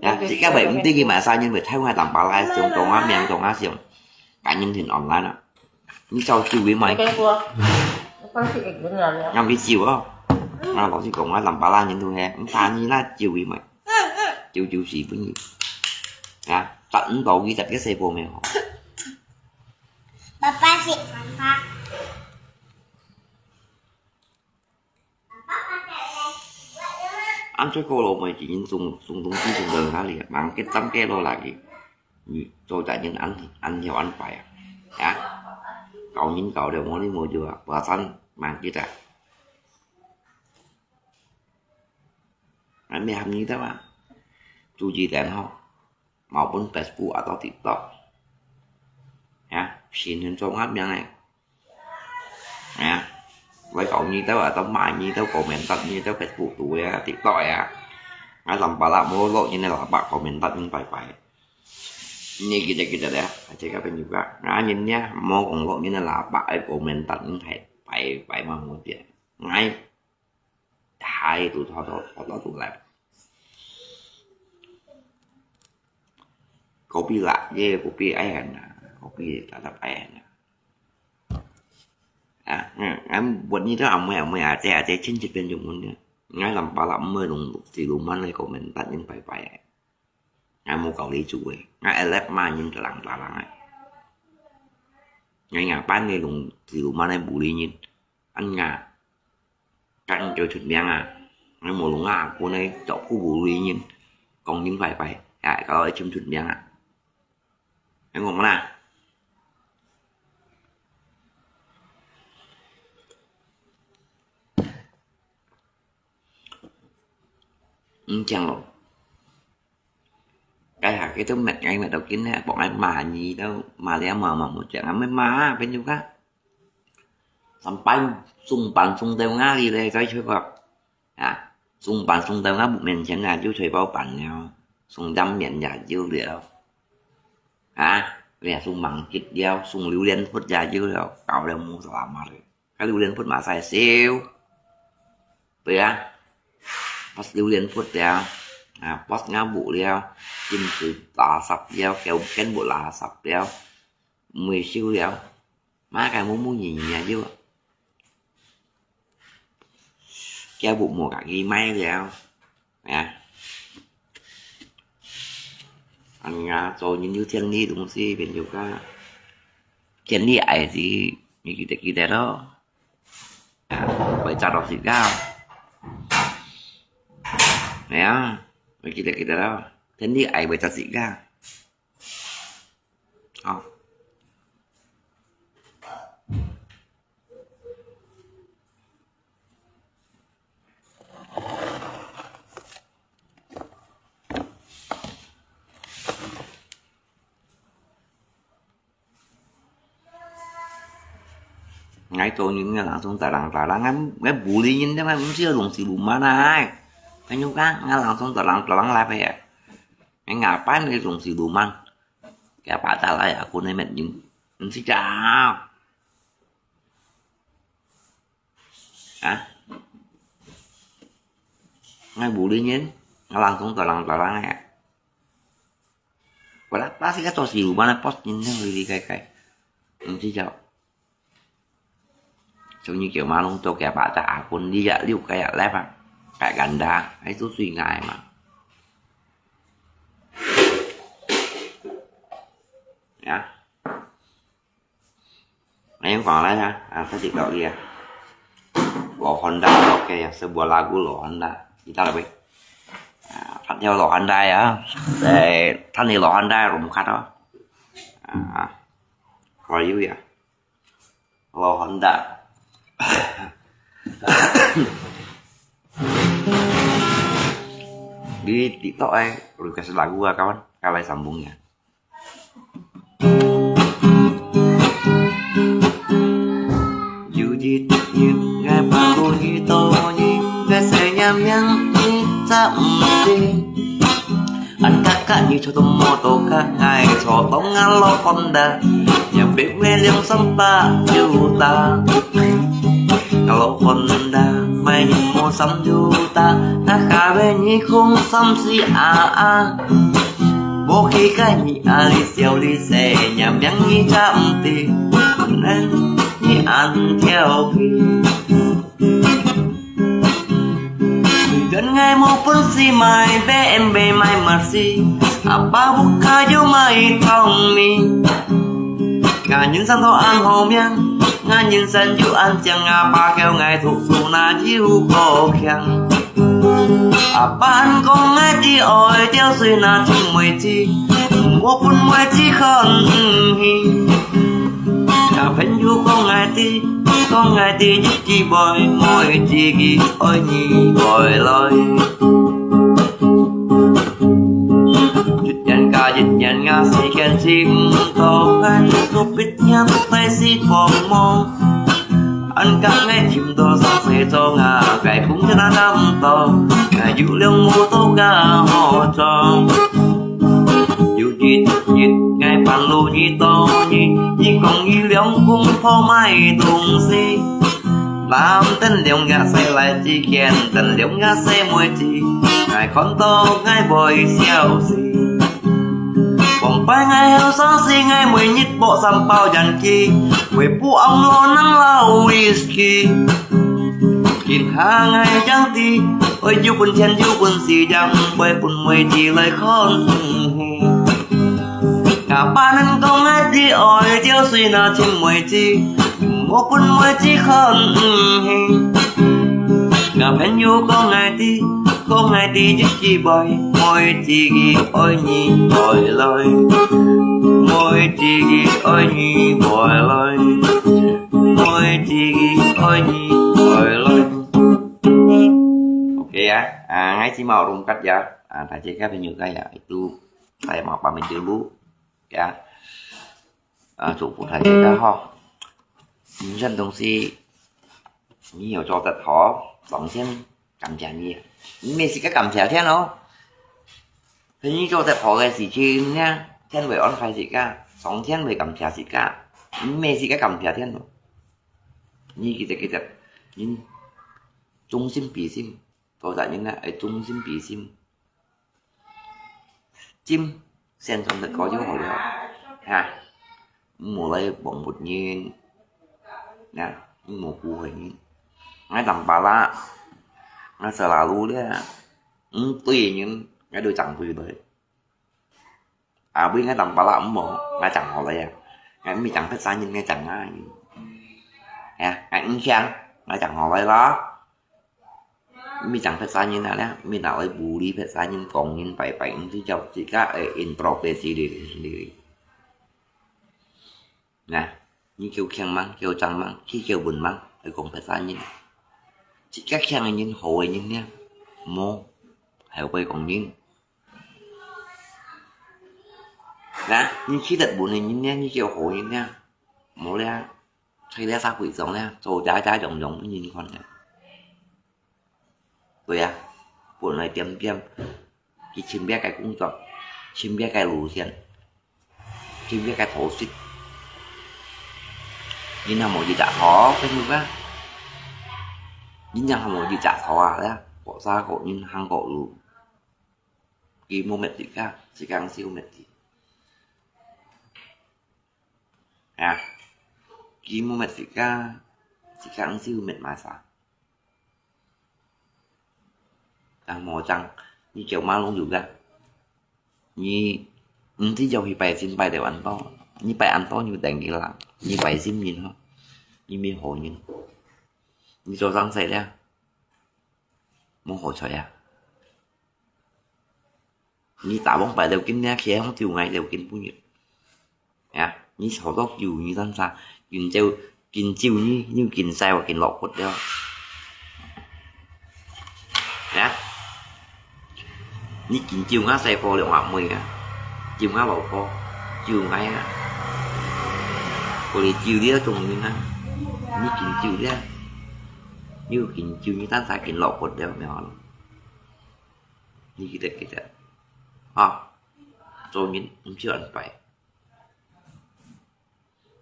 呀，自家買毋知佢買啥人，買太壞淡薄啦，中中啊，命中啊，上。感應挺online啊。你找酒位買，那个我，我放去一个人了。喊佢酒哦。啊，老實講啊，淡薄啦，人都係，毋怕你那酒位買，酒酒死分你。啊，十五到二十个細波咩吼。爸爸是爸爸。Ang chay ko lo mo ikin sung sung tung si sung dal kali, mangkit tam ke lo lagi. Ni, so ta nyin an an hiao an pai. Ya. Kau nyin kau de mo ni mo jua, pasan mangkit ah. An mi ham ni ta ma. Tu ji dan ho. Maupun Facebook atau TikTok. Ya, sin hen song ap yang eh. Ya. Lai kau ni tau atau mai ni tau comment tau ni tau Facebook tu ya, TikTok ya. Ngai lam pala mo lo ni la pa comment tau ni pai pai. Ni kita kita deh, aja ka pen juga. Ngai ni ya mo kong lo ni la pa ai comment tau ni pai pai pai ma mo dia. Ngai 大都偷偷偷偷都來。Kopi lah, ye kopi ayan na, kopi tatap ayan na. Ah, ngan, ngan buat ni tu amoi amoi ate ate chin chin pen jung mun ni. Ngan lam pala amoi lung si luman le ko men tat ning pai pai. Ngan mu kau li chu e. Ngan elep ma nin talang talang e. Ngan ngan pan ni lung si luman le bu li nin. An ngan. Kan cho chut miang à. Ngan mu lung à, ku ne cho ku bu li nin. Kong nin pai pai. Ya, kau chim chut miang à. Ngan ngong na. Ừm, chang lo. Cái hạt cái tấm mệt ngay mà đầu kín á, bọn anh mà nhì đâu, mà lẽ mà mà một chuyện ăn mới mà bên chúng ta. Sắm bánh, sung bánh sung teo ngã đi đây, cái chơi bạc. À, sung bánh sung teo ngã bụng miền chén là chú chơi bao bánh nhau. Sung dăm miệng giả dữ liệu. À, lẽ sung măng chít điêu, sung liu liên phút giả dữ liệu. Cậu đều mua tòa mà rồi. Cái liu liên phút mà sai xíu. Bia. Pas liu liên phút ya. À, pas ngã bụ liao. Chim sư lá sập liao, kéo kén bụ lá sập liao. Mười siêu liao. Má cái mũ mũ nhỉ nhỉ chứ. Kéo bụ mũ cả ghi máy liao. Ya. Anh ngã cho những thứ thiên lý đúng gì bên chúng ta. Thiên lý ai gì, như kita kita đó. Bai chặt đọc xịt gao. Nè, bai kita kita đó. Thiên lý ai bai chặt xịt gao. Ờ. Ngai to ni ngai langsung tarang-tarang, ngai, ngai buli nyin, ngai mesti dong si luma nai. Kanyu kan, ngai langsung tarang-tarang lai pe ya. Ngai ngapan ni dong si luma. Kaya pata lai aku ni met nyin. Mesti jauh. Ha? Ngai buli nyin, ngai langsung tarang-tarang ya. Wala plastic ka to si luma na pot nyin nang li kai kai. Mesti jauh. Sung ni kieu ma long to kaya pata akun li ya liu kaya lepa. Kaya ganda, ai tu sui ngai ma. Ya. Ayo kong lai ha, ah, tadi kau lihat. Lo Honda, oke ya, sebuah lagu Lo Honda. Kita lebih. Ah, phát theo Lo Honda ya. Để thân thì Lo Honda rồi một khát đó. Ah, for you ya. Lo Honda. Di TikTok eh, request lagu ah kawan, kalau sambung ya. Yu ji tu yu, ngai pa gu yi to yi, ngai se nyam yang yi, sa m ti. An kak kak yi cho to mo to kak, ngai cho to ngan lo Honda. Nyam bek me liang sam pa yu ta. Ngan lo Honda, mai yi mo sam yu ta. Ngai ka ve ni khung sam si a a. Bo khi kai ni a li siao li se, nyam yang ni cham ti. Nen ni an thiao khi. Người dân ngày mô phun si mai, bé em bé mai mà si. À ba bu ka yu mai thong mi. Ngà nhìn sang thọ an hồ miang. Ngà nhìn sang yu an chiang ngà ba kéo ngài thuộc su na yu kho khiang. À ba an kong ngài đi oi, tiêu suy na chung mùi chi. Mô phun mùi chi khon hi. Ngà phen yu kong ngài đi, kong ngài đi yu chi bòi, mùi chi kì oi nhi bòi lòi. Yut nyan ka yut nyan ngà si khen chim to, ngài tu bit nyan tay si phong mong. An kak ngai chim to sa se cho ngà, kai phung cho na nam to, ngà yu liang mu to ka ho cho. Yu ji tu yut, ngai pan lu ni to ni, ni kong yi liang kung pho mai dong si. 攬等兩个細倈子，牽等兩个細妹子，𠊎看到𠊎會笑死。往擺𠊎後生時，𠊎每日剝三包菸枝，會補紅牛奶摎whisky。今下𠊎正知，愛有本錢有本事，正毋會分妹子來看毋起。 𠊎爸恁講𠊎知，愛照水那尋妹子，毋好分妹子看毋起。𠊎朋友講𠊎知，講𠊎知一句話，妹子佢愛你回來，妹子佢愛你回來，妹子佢愛你回來。OK啊，啊，𠊎只mau rung kat ya, ah，大家个朋友个呀，itu saya mau pamit dulu。 呀，啊，祝福大家哈。人生東西，你有做得好，上天感謝你，你乜自家感謝天哦。你做得好个事情呢，天會安排自家，上天會感謝自家，你乜自家感謝天哦。你記得記得，人將心比心，做得人呢，愛將心比心。 心先做得過就好了，哈，毋好來辜負人，哈，毋好辜負人。𠊎當巴拉，𠊎selalu了，毋對人，𠊎都正對來。啊，為𠊎當巴拉毋好，𠊎正好來啊。𠊎毋係正別儕人，𠊎正𠊎人。哎呀，𠊎毋強，𠊎正好來咯。 毋係正別儕人啊咧，毋係拿來bully別儕人，講人壞壞，毋係，自家愛introspeksi diri sendiri。Nah，你叫強吂，叫正吂，去叫笨吂，愛講別儕人。自家強个人，好个人呢，無，還會講人。Nah，你去得笨个人呢，你叫好人呢，無咧。 在這社會上呢，做假假洋洋分人看个。對啊，本來恬恬，去尋別个工作，尋別个路線，尋別个頭緒。人還無一隻好，朋友啊！人還無一隻好啊，各儕各人行各路。佢無搣自家，自家先搣佢。 啊，佢無搣自家，自家毋識搣麼儕。啊，無正，你叫麼攏有个。你毋知要去拜神拜到恁多，你拜恁多你等佢啦，你拜神人吼，你毋係好人。你做生事了，無好彩啊！ 你打往擺了緊呢，企喺度𠊎了緊本日。呀，你坐到久你當啥，緊走，緊走你，你又緊晒我緊落骨了。呀，你緊走𠊎細婆兩阿妹啊，走𠊎老婆，走𠊎啊。我哋走了中人啊，你緊走了，你又緊走你當啥緊落骨了，明白無？ 你記得記得，啊，做人毋使恁壞。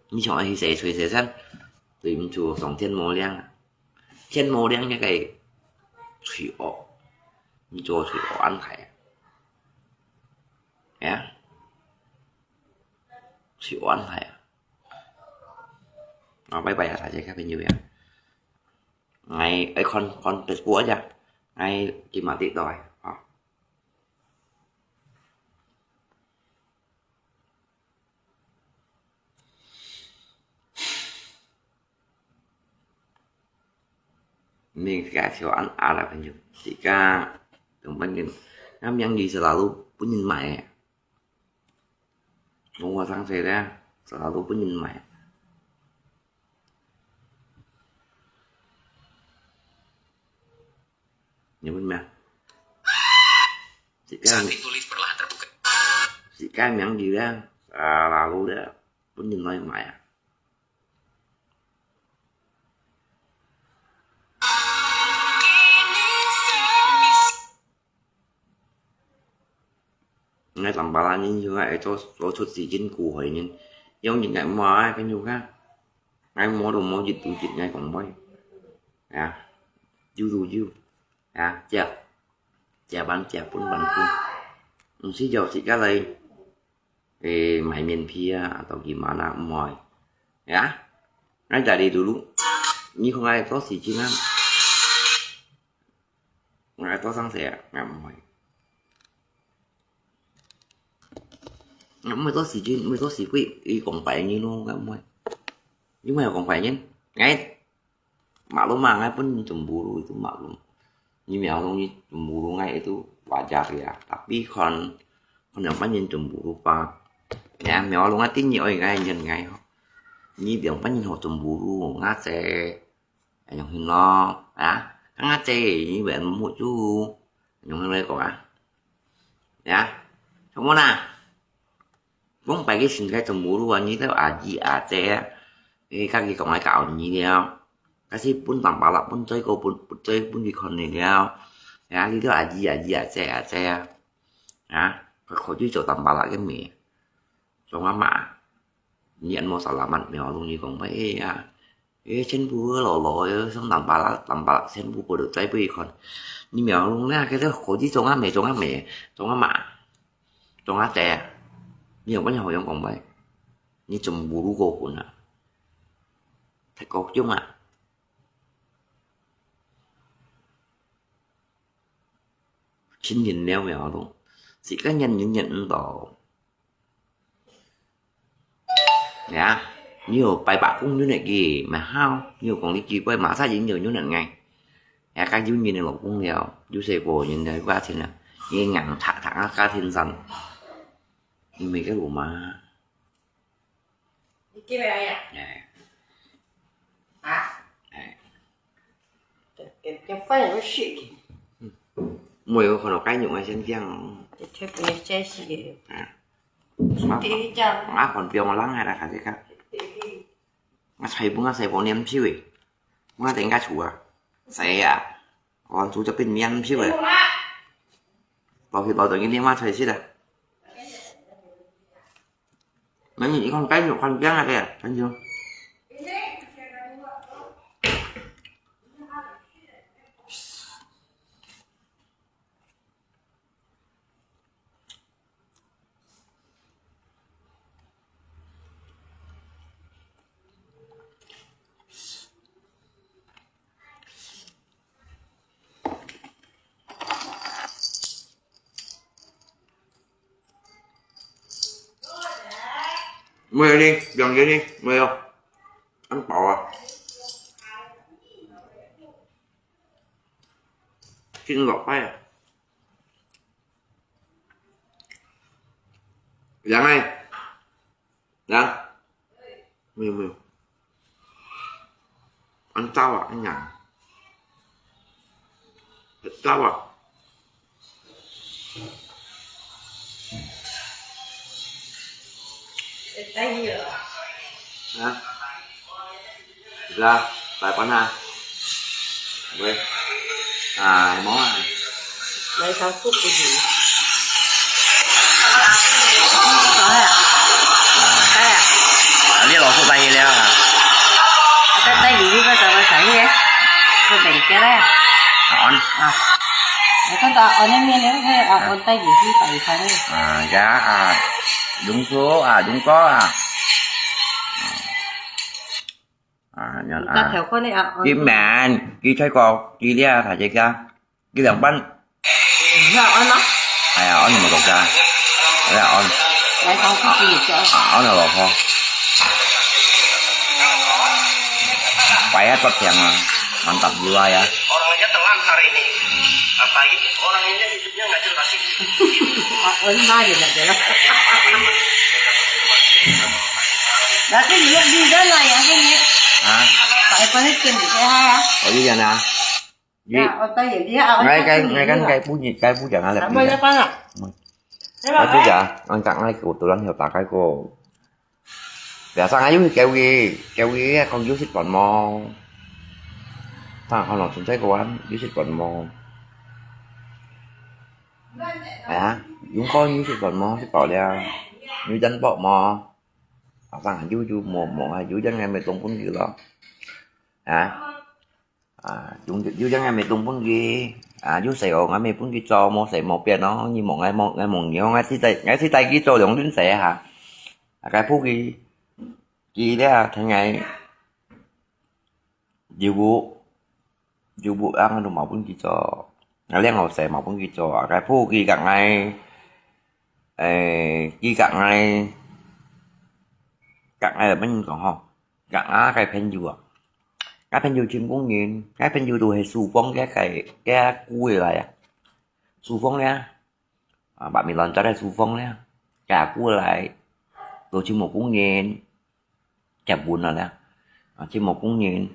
你像恁去洗水洗身，對毋住上天無靈啊！天無靈，該个罪惡，你做罪惡安排啊！哎呀，罪惡安排啊！啊，拜拜啊，大家，各位朋友啊！ 𠊎愛看看Facebook啊，𠊎去馬地到啊。你自家條恁啊啦，朋友，自家同朋友，那名字selalu分人買个。 中國上水个，selalu分人買。你問咩？自家，自家名字个，selalu个，分人來買啊。 𠊎當巴拉人，又愛做，做出事情，顧害人，有人愛罵𠊎，朋友啊，𠊎罵都罵一肚一，𠊎講話。啊，有就有，啊，借，借還借，分還分，毋使就自家來，誒，買面皮啊，到幾萬啊，毋愛，啊，𠊎帶你dulu，你看𠊎多時間啊，𠊎多生事啊，𠊎毋愛。 每到時間，每到時節，佢講白人咯，𠊎毋會。因為講白人，𠊎maklum啊，𠊎本身cemburu itu maklum。你苗東西cemburu，𠊎itu wajar ya。Tapi看，看兩班人cemburu吧。Ya，苗東啊，定義愛𠊎人𠊎吼。你兩班人好cemburu，𠊎這，用心咯，啊，𠊎這，你為目珠，用心來講啊。Ya，什麼啦？ 講白个，身體cemburu啊，你兜阿姨阿姐啊，誒，家己講愛教你了。假使分tampalak，分嘴哥，分，分嘴分佢看你了。啊，你兜阿姨阿姨阿姐阿姐啊，啊，佢可以做tampalak个咩？做阿媽，你安無salamat，苗東西講，哎呀， 誒，全部老老个，像tampalak，tampalak全部過得再不一款。你苗東咧，佢兜可以做阿姆，做阿姆，做阿媽，做阿姐，你有辦法好用講白？你cemburu過分啊！太高中啊！親人了苗東，自家忍忍忍毋到。 Ya，你有拜伯公有那个，蠻好，你有講你幾擺，馬上人就有人愛。Ya，該有人个老公了，有細个人了，有家庭了，你硬踏踏啊家庭上，你每个有嘛？你几岁呀？哎，啊？哎。 結，結婚有事情。嗯。我有看到该种个现象哦。这特别真是的。啊。第一张。啊，看表我人还来看这个。我吹风啊，吹风念手诶。我等下出啊。谁呀？我主角变念手诶。老皮老等于你妈吹死了。 那你一看该种看这样的，很久。没有呢，两个呢，没有，很饱啊。今天老快啊。两个。 Nah, mui mui. An tau ah, anyang. Tau ah. Hah? Lah, tai pan ah. Weh. Ah, món à? Lấy sáu phút cái gì? Có hả? Cái à? À, liệt lò sụp tay gì leo à? Cái tay gì, cái tao phải thấy đấy. Cái bệnh kia đấy. Ổn. À. Cái tao ổn nên miên đấy, hay à, ổn tay gì, không phải phải đấy. À, dạ, à, đúng số, à, đúng có, à. À, nhận, à. Cái mẹ, cái thấy con, cái lia, phải chứ kìa. Cái lòng bánh. Dạ, ăn nó. Ai à, ăn mà cậu kìa. Ai à, ăn. Lấy con cái gì cho. À, ăn là lò kho. Phải hết bắt kèng mà. Ăn tập vui ai á. Orang aja telantar ini. Apa ini? Orang ini hidupnya nggak jelas ini. Ăn ba gì là được. Đã cái gì đi đó là vậy cái gì? Hả? Phải có hết tiền để ha. Ở dưới nhà nè. Ngay cái, ngay cái, cái bút gì, cái bút chẳng ai là. Cảm ơn các con ạ. Cái bút giả, ăn cặn ngay của tụi anh hiểu ta cái cô. Để sang ai kéo gì, kéo gì không, dưới xịt còn mò. Thằng không lòng chúng thấy của anh, dưới xịt còn mò. À, dũng có dưới xịt còn mò, xịt bỏ đeo. Dưới chân bỏ mò. Sang hẳn dưới, dưới mò, mò, dưới chân ngay mày tông cũng dưới đó. À. 啊，有，有種𠊎乜當分佢，啊，有事哦，𠊎乜分佢做，無事無變哦，你莫，𠊎莫，𠊎莫你哦，𠊎自家，𠊎自家去做兩輪事哈。啊，該鋪佢，佢咧，聽𠊎有屋，有屋啊，𠊎都無分佢做，𠊎兩個事無分佢做，啊，該鋪佢佮𠊎，誒，佢佮𠊎，佮𠊎，乜人講吼， 𠊎，𠊎个朋友啊，𠊎朋友尋工人，𠊎朋友都係書房个，个，个姑仔來啊，書房咧，啊，白米蘭在个書房咧，个姑仔來，都尋無工人，結婚了咧，啊，尋無工人，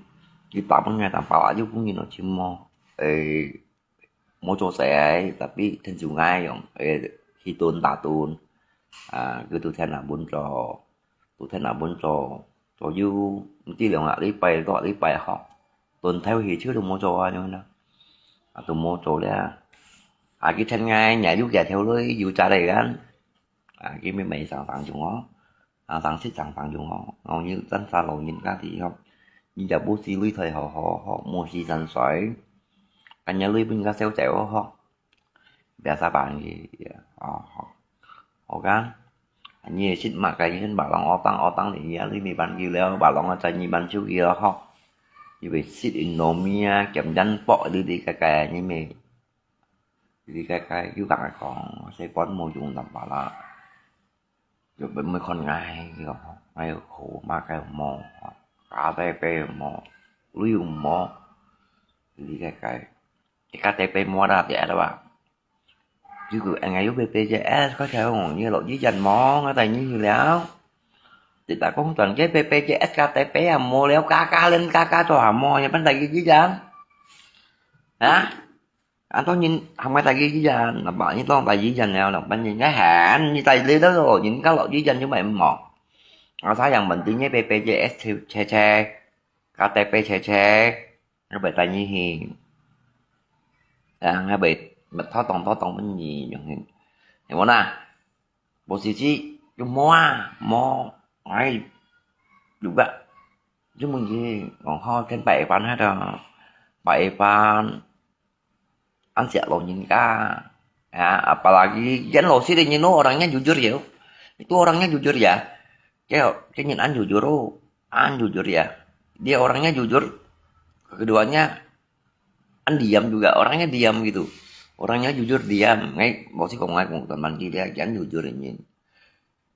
佢打分𠊎，打巴拉有工人咯，尋無，誒， 無做事，tapi天就𠊎用，誒，去蹲打蹲，啊，佢都天下分做，都天下分做，做有，毋知兩個禮拜、個禮拜吼，蹲頭去就都無做啊，樣啦，啊，都無做了，啊，佢天𠊎，若有幾條女，有家來人，啊，佢乜買上上用哦。 啊，上食上上用哦，𠊎有真儕老人家知吼，你也無時類退好好好，無時間睡，恁樣類分人家燒走哦吼，biasa辦个，哦吼，好个，你也食麼个，你先把人惡當惡當你啊，你沒辦法了，把人啊在你辦手機了吼，你會食Indomie啊，鹹蛋薄，你你个个，你咪，你个个，有人講，細官無用淡薄啦。 就分每看𠊎，佢講，𠊎有好，麼个無，家底背無，鐳無，你个个，家底背無啦，別个吧。如果𠊎有B P J S，佢就講，你落醫院無，𠊎帶你去了。你打工賺个B P J S家底背也無了，家家連家家做下無，也分帶佢醫院。啊？ 啊，當然，喊𠊎帶佢醫院，那麼你當帶醫院了，那麼你，你喊你帶你个老人家落醫院就買無？啊，啥樣問題你白白个S車車，家底白車車，𠊎會帶你去。啊，𠊎會，會拖動拖動分你，用去。你講啦，無時節，有無啊？無，哎，有个，有問題，講好，先拜一班那个，拜一班。 An siap lo nyin ka. Ya, apalagi yan lo sih nyin lo orangnya jujur ya. Itu orangnya jujur ya. Kayak, kayak nyin an jujur, oh. An jujur ya. Dia orangnya jujur. Keduanya an diam juga, orangnya diam gitu. Orangnya jujur diam. Ngai, mau sih kong ngai kong teman dia, an jujur nyin.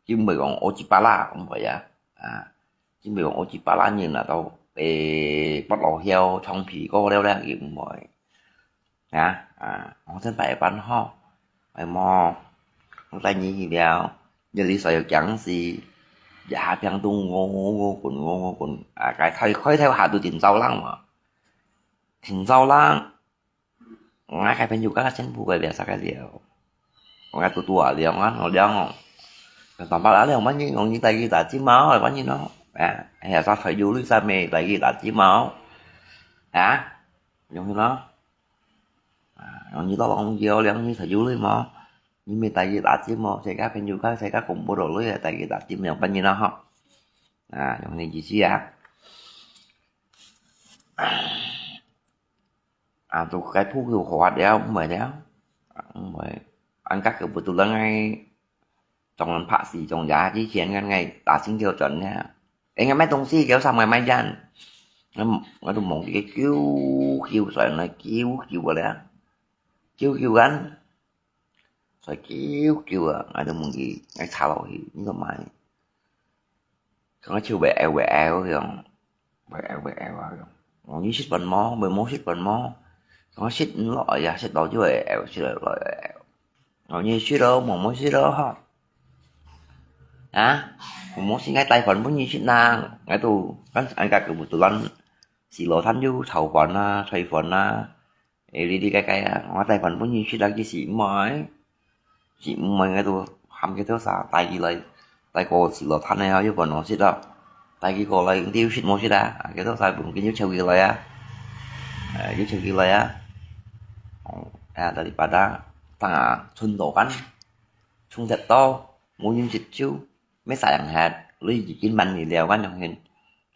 Chứ không phải còn ô chi pa la, không phải ya. À, chứ không phải còn ô chi pa la như là tao, ê, bắt đầu theo phong thủy cô leo leo, chứ không phải. Hả? À, không xin phải bắn ho. Phải mò. Không tay nhí gì đeo. Giờ lý do chẳng gì. Giả phiang tung ngô, ngô, ngô, quần, ngô, ngô, quần. À, cái thầy khói theo hạ tụi tỉnh Zau Lăng mà. Tỉnh Zau Lăng. Ngai khai phên yu ka la chen bu bai bia sa khai liao. Ngai tu tua liao ngan no liao ngo. Kan tam ba la liao man ni ngong ni tai gi ta chi mao, man ni no. À, hè sa thoi yu lui sa me tai gi ta chi mao. Hả? Ngong ni no. À, ngong ni to ngong yao liao ni thoi yu lui mao. Ni me tai gi ta chi mao, sai ka phên yu ka, sai ka kum bu do lui tai gi ta chi mao, man ni no ho. À, ngong ni ji si à. À, tụi cái phú kiểu khó hát đéo, không phải đéo. À, không phải. Ăn các kiểu tụi lăng ngay, trong lần phạ xì, trong giá chi chiến ngăn ngay, ta xin kiểu chuẩn nha. Ê, ngay mấy tông si kiểu sao mày may dàn. Nó, nó tụi mong cái kiểu, kiểu xoay nó kiểu, kiểu vào đấy. Kiểu, kiểu gắn. Xoay kiểu, kiểu à, ngay tụi mong cái, ngay thả lỏng thì, như là mày. Kang chiu bè eo bè eo kiang. Bè eo bè eo kiang. Ngau nyi sit ban mo, bè mo sit ban mo. Kang sit lo ya, sit lo ju bè eo, sit lo ya. Ngau nyi sit lo, mo mo sit lo ha. Ha? Mo mo sit ngai tai fan bu nyi sit nang. Ngai tu, kan an ka kebetulan si lo than ju, thau fan na, thai fan na. Ê, li li kai kai á, ngó tai phần bốn mươi xí đó kia xí mỏi. Xí mỏi ngay tu, hăm cái thiếu xa, tai gì lại. Tai cô xí lo than này, hả, yêu phần nó xí đó. Tai kia cô lại tiêu xí mỏi xí đó. À, cái thiếu xa cũng cái nhớ chèo kia lại á. À, nhớ chèo kia lại á. Ồ, à, tại đi bà đã, thằng à, thun tổ cắn. Thun thật to, mua những xịt chiếu. Mấy xài ăn hạt, lấy gì chín bánh gì leo bánh trong hình.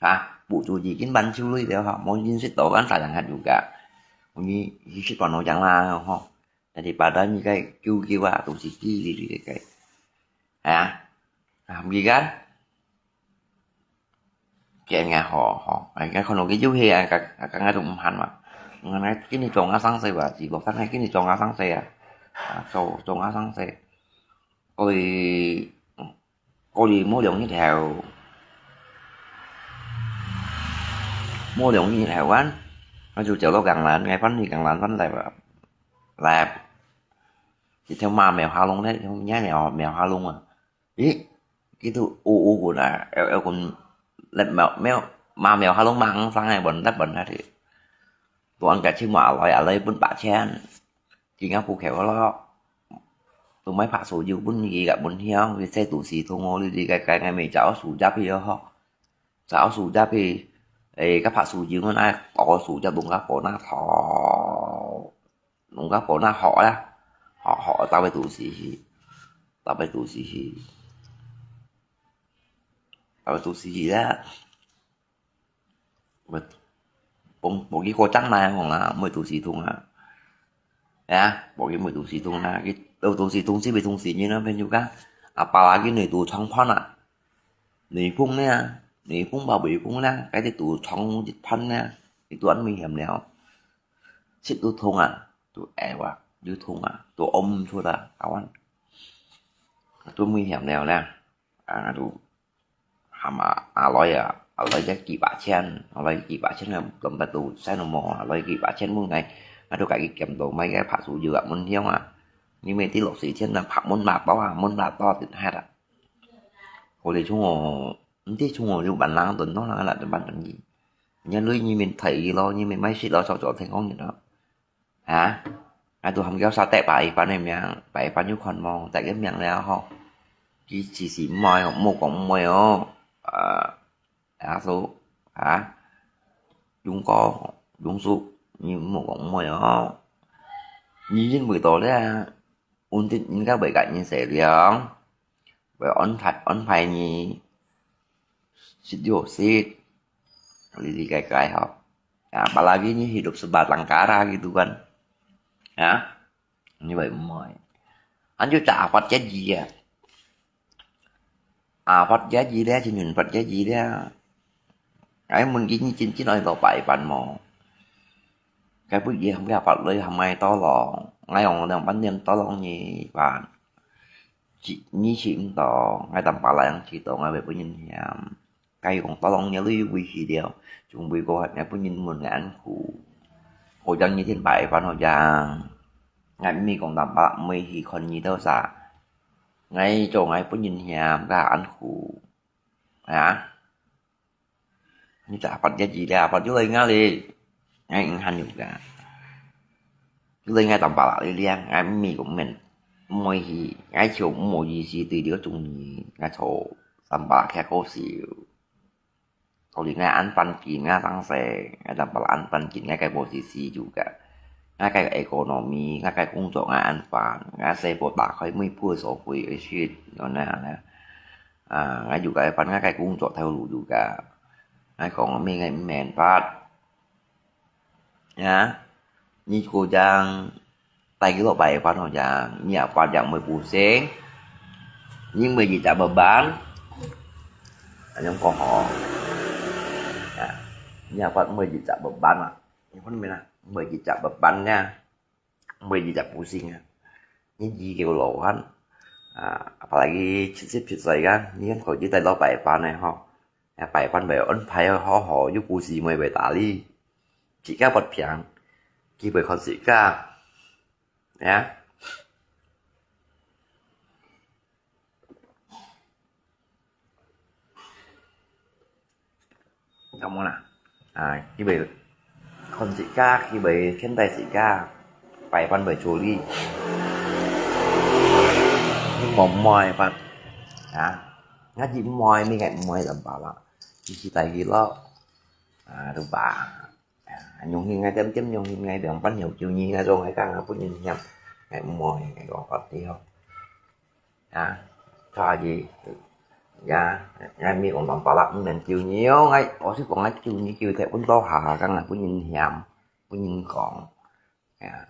Hả? 補助金，緊還手鐳了吼，無認識到，恁大人還有个，你去食飯好講啦吼，但是把到你个救救啊，都是記哩哩个，啊，啊，毋記得？ 个人好吼，哎，看到佢有戲啊，个个个都毋喊嘛。嗯，今日做啊生事吧，是無？看下今日做啊生事啊，啊，做做啊生事，過去過去無兩日後，無兩日後啊，𠊎就走到江南，𠊎翻去江南翻來吧，來，一條馬苗下弄咧，條馬苗苗下弄啊。 咦，佢都烏烏个啦，有有个粒苗苗，馬苗下弄吂生个，問得問得去。都安个去問阿來，阿來分八千，佢个户口咯。都買白素油分佢个分香，佢這肚屎痛哦，你這个个个咪找樹葉去哦吼，找樹葉去，誒，个白素油啊，倒樹葉弄个火那頭。 弄个火那好啦，好好，特別肚屎去，特別肚屎去，特別肚屎去啦。無，無，無去過江南講啦，毋會肚屎痛啊。啊，無去毋會肚屎痛啦，佢肚肚屎痛，只會痛死人啊，朋友講。啊，巴拉佢內肚腸飯啊，內風呢，內風吧，微風啦，該啲肚腸一飯呢，佢都恁危險了。 食都痛啊，都噭啊，又痛啊，都屙毋出啊，阿灣。都危險了呢，啊，都喊阿阿來啊，阿來才幾百千，阿來幾百千啊，根本都使都無，阿來幾百千分𠊎，𠊎都家己撿到買个白素油啊，蚊香啊，你乜知落水天啊，拍蚊蠟刀啊，蚊蠟刀就忒啊。 好哩，像哦，毋知像哦，有萬零噸咯，那个萬零噸。人家鐳你面睇咯，你面買食咯，早早天光日咯。啊？啊，都喊叫啥得白飯个名，白飯有看無？得个名了吼。佢其實毋愛哦，莫講毋愛哦。啊，阿叔，啊，勇哥，勇叔，你莫講毋愛哦。你認為到了啊？ 穩定應該會甲人善良，會安排安排你食就食，哩哩个个吼。啊，apalagi你hidup sebatang kara gitu kan. Ya,你會毋會？Anjo tak apat jadi ya. Apat jadi dia, jinun apat jadi dia. Ai mun kini cincin ai lo pai pan mo. Cái bút gì không cái apat lưới không ai to lo. Ngai ong đang bắn niêm to lo nhỉ bạn. Chỉ, nhí chỉ không to, ngai tầm pala yang chỉ to ngai về bút nhìn hiam. Cái ong to lo nhỉ lưới vui gì điều. Chúng vui cô hạt ngai bút nhìn mun ngai ăn khu. Hồ Giang như thiên bại phan Hồ Giang. Ngai mi kong tầm pala mười hi kon nhí tao sa. Ngai cho ngai bút nhìn hiam, cái ăn khu. Hả? Ni tak apat jadi dia, apat juga ingat li. Ngai ing han juga. Juga ingat tầm pala li liang, ngai mi cũng mệt. Mười hi, ngai chiều mười gì gì tùy điều chung nhí, ngai cho tầm pala kia cô xíu. Tao li ngai ăn pan kín, ngai tăng xe, ngai tầm pala ăn pan kín, ngai cái bộ gì gì juga. Ngai cái economy, ngai cái công việc ngai ăn pan, ngai xe bộ ta khỏi mười pua số quỷ cái shit, nó nè, nè. À, ngai juga pan ngai cái công việc theo lũ juga. Ngai kong mi ngai men pat. Ya, ni cô Giang, tay cái lọ bài pan Hồ Giang, ni apat yang mười pusing, ni mười gì chả beban. Anh không có họ. Ya, ni apat mười gì chả beban à. Ni pun mina, mười gì chả beban nha. Mười gì chả pusing à. Ni gì kiểu lỗ han. À, apalagi chit chit chit sai kan, ni kan khỏi chỉ tay lọ bài pan này ho. Ya, bài pan bài ôn phải ho ho, yu pusing mười bài ta li. Chỉ cả bật phiang, khi bài còn chỉ cả. Ya. Kamu lah. Ah, khi bài còn chỉ cả, khi bài khen tay chỉ cả. Bài pan bài chua li. Nhưng mà mỏi pan. Ah, ngai chỉ mỏi, mi ngai mỏi lắm bảo là. Chỉ chỉ tay gì lo. Ah, thứ ba. À, nhung hin ngai chém chém nhung hin ngai đường bắn nhiều chiều nhi ngai rồi ngai căng ngai bút nhìn nhầm. Ngai mỏi ngai có có tiêu. À, cho gì? 呀，𠊎毋係講當巴拉毋免救你哦，𠊎，𠊎係講𠊎救你救忒分到下下工啊，分人嫌，分人講，呀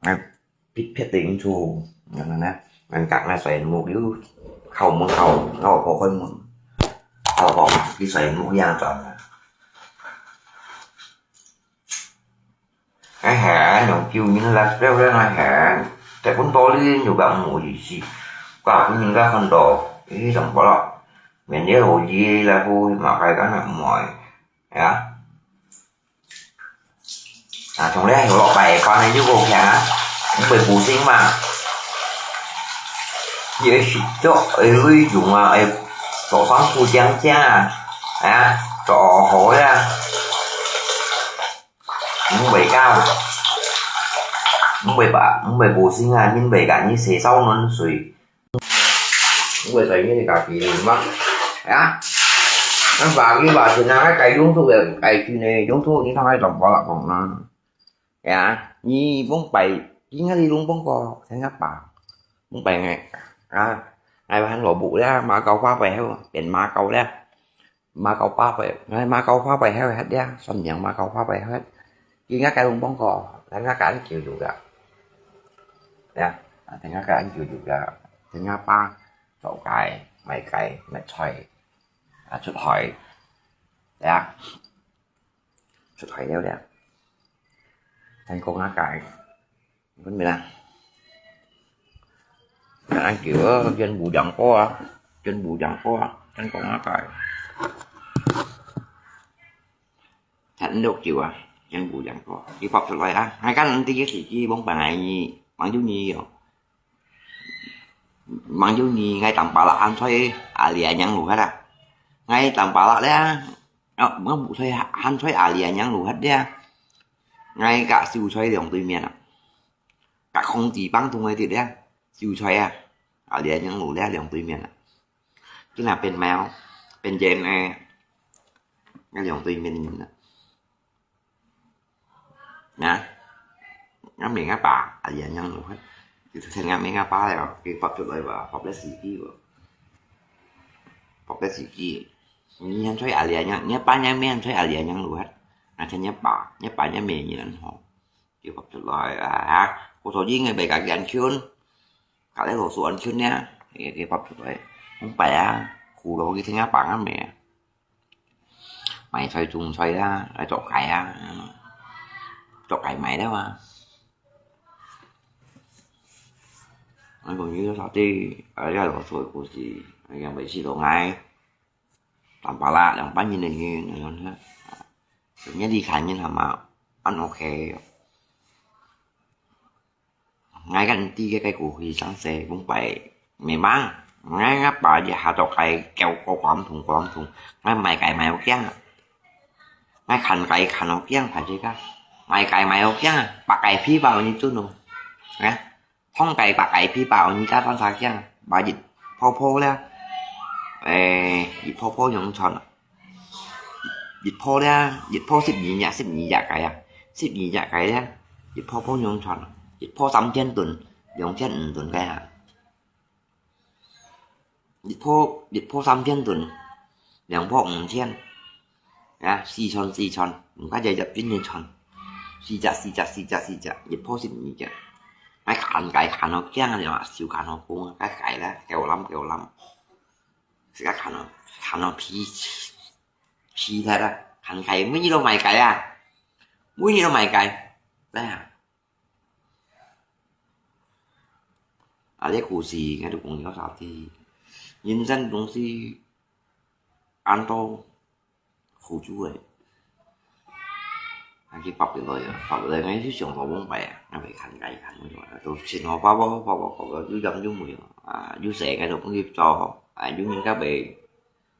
，𠊎撇撇定出，恁樣呢，𠊎隔𠊎細目又敲門敲，敲破開門，敲破，佢細目樣轉啊。 哎嘿，用救命啦，不要让哎嘿，在本多里有个无意思，搞不应该看到，咦，怎么了？面对好意来不马开干那么，呀？啊，从来有落白班的就够强啊，你会不信嘛？也许就哎累中啊，哎，早上不讲讲啊，啊，早好呀。 毋會教，毋會吧，毋會無心啊，因為甲你洗手暖水，毋會在你个家己嘛，呀，那把你把錢啊，該該用途个，該錢个用途，你看該怎麼啦講呢？呀，你講白，今日你攏講過，聽下吧，講白个，啊，愛還老母了，馬高花白後，變馬高了。 馬高八百，哎，馬高八百還有遐呀，算命馬高八百遐。佢應該該攏講過，人家敢救救个，呀，啊，人家敢救救个，人家把做雞、賣雞、賣菜，啊，出海，呀，出海了了，人講啊該。 分別啦。啊，叫啊，全部講過啊，全部講過啊，真講啊，該。很六九啊，全部講過，佢發出來啊，𠊎看你這個時機，望本來你，望有你哦，望有你，𠊎當巴拉安在阿里阿娘路下啦，𠊎當巴拉咧，啊，我無在，安在阿里阿娘路下咧，𠊎甲秀才兩對面啊。 甲孔子放東个直咧，秀才啊，啊，連陽路咧兩對面啊。佢那變貓，變人誒，該兩對面啊。啊，𠊎名阿爸，啊，連陽路，佢聽𠊎名阿爸了，佢發出來吧，發了四句吧，發了四句。你現在啊，連陽，你阿爸你名在啊，連陽路，啊，聽你阿爸，你阿爸你名人吼。 佢發出來啊，哈，我頭先个賣个安全，隔籬老師安全呢，佢，佢發出來，講白啊，苦勞佢聽下幫啊咩，賣菜種菜啊，來做雞啊，做雞賣了啊。啊，講佢到底，啊，這老師个故事，啊，也袂死到𠊎。 當巴拉，兩百年个人，人家，人家離開人好嘛，恁OK。𠊎跟你知个，該過去上世，講白，迷茫。𠊎，𠊎爸一下到該叫過廣東，廣東，𠊎賣雞賣到驚啊。𠊎看雞看到驚，排這个，賣雞賣到驚啊，白雞皮包你準哦。啊？ 放雞白雞皮包，你家當啥驚？把一泡泡咧，誒，一泡泡兩千啊！一泡咧，一泡十二隻，十二隻雞啊，十二隻雞咧，一泡泡兩千啊，一泡三千噸，兩千五噸雞啊！ 一泡，一泡三千噸，兩泡五千，啊，四千，四千，毋該就入邊一千，四隻，四隻，四隻，四隻，一泡十二隻。𠊎看雞看到驚了嘛，手看到紅啊，該雞咧，狗攬，狗攬，自家看到，看到皮，皮忒啊，看雞，每日都賣雞啊，每日都賣雞，哎呀。 啊，這故事，𠊎就講到這地。人生總是恁多苦楚个。啊，去發落來啊，發落來，𠊎就想到往擺啊，𠊎袂看，𠊎看，到生活發發發發發發，又飲又醉啊，啊，又細个都毋去做，啊，又人家袂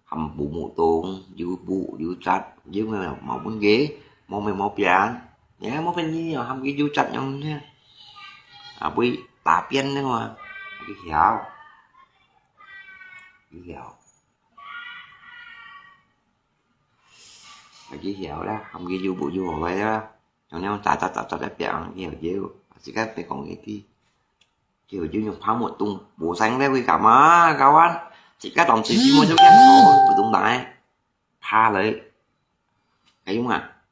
含父母當，有補有責，有咩無問題，無咩無變，也無變你又含佢有責任呢。啊，會打變的嘛，佢曉，佢曉，佢曉啦，含佢有補有好个啦，像那種雜雜雜雜个變，佢曉有，自家別講佢知。 就就用泡沫凍，無聲个會感啊，kawan。自家當時就無做人好，不懂打，怕了。該用啊，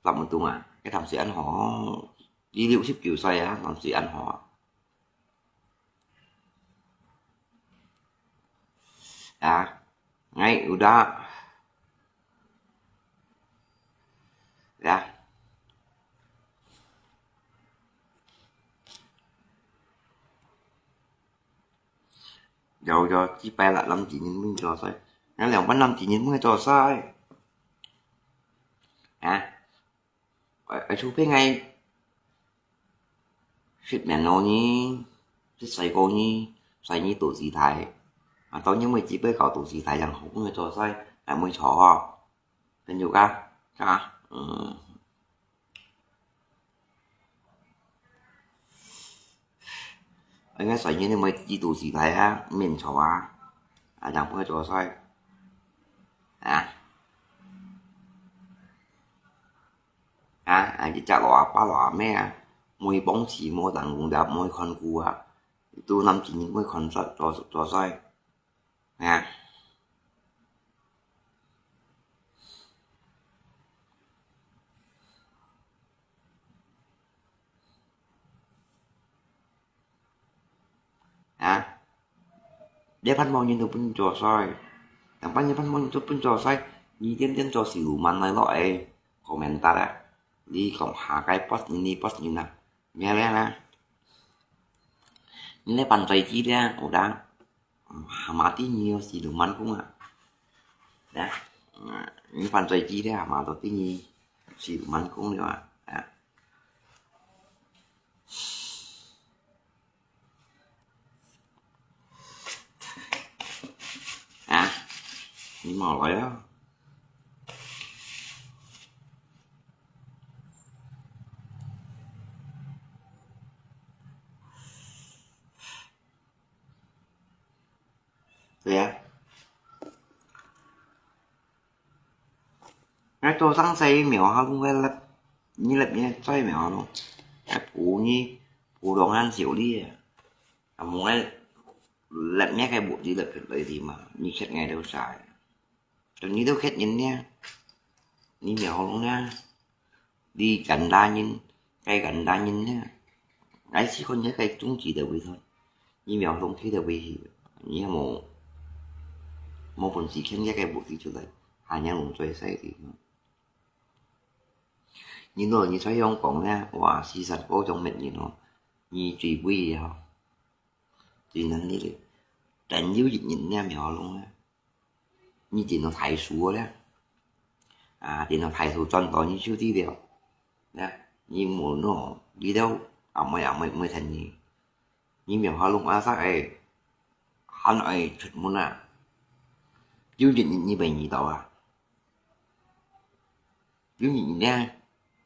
打不懂啊，該當時恁好，你六十九歲啊，當時恁好啊。啊，哎，udah。Ya. 有有，幾百啦，男仔人毋做衰，那兩萬男仔人毋做衰。啊，愛，愛出兵哎，食面咯呢，食水果呢，水呢肚屎大，啊，當然會幾百搞肚屎大，人好毋做衰，啊，毋錯哦。朋友啊，啊，嗯。 應該算你，你毋會幾肚屎大啊，毋免愁啊，啊，人毋會做衰。啊？啊，啊，一隻老阿伯老阿姆啊，毋會幫忙，無人工，也毋會看顧啊，都男仔人毋會看衰，做，做衰。 啊。啊，這盼望人都分做衰，但半夜盼望人都分做衰，你天天做小滿來落哎，komentar啊，你講下個boss人，你boss人啊，咩咩啦，你來辦罪記咧，有啦。 Hama tinggi siluman kung ah. Ya. Ni pan cuy ji dia hama to tinggi siluman kung dia. Ya. Ya. Ni mau lai ya. 對啊。𠊎早上洗苗下，攏會立，你立你个水苗咯，還補你，補充恁少哩啊。啊，無𠊎立你个屋裡立起來哩嘛，你歇𠊎兜晒。 就你兜歇人呢，你苗紅呢，你簡單人，該簡單人呢，𠊎試看你該種子的位置，你苗紅去的位置，你也無，無本事牽這个物體出來，還要用最細的。你若你再用講呢，哇，四十個種物人哦，你最尾哦。 真難得咧，等有一日你苗紅啊，你等到大樹咧，啊，等到大樹轉到你手裡了，那你無喏，你兜阿妹阿妹毋會疼你，你苗紅阿叔哎，還愛出門啊，有一日你會遇到啊，有一日呢，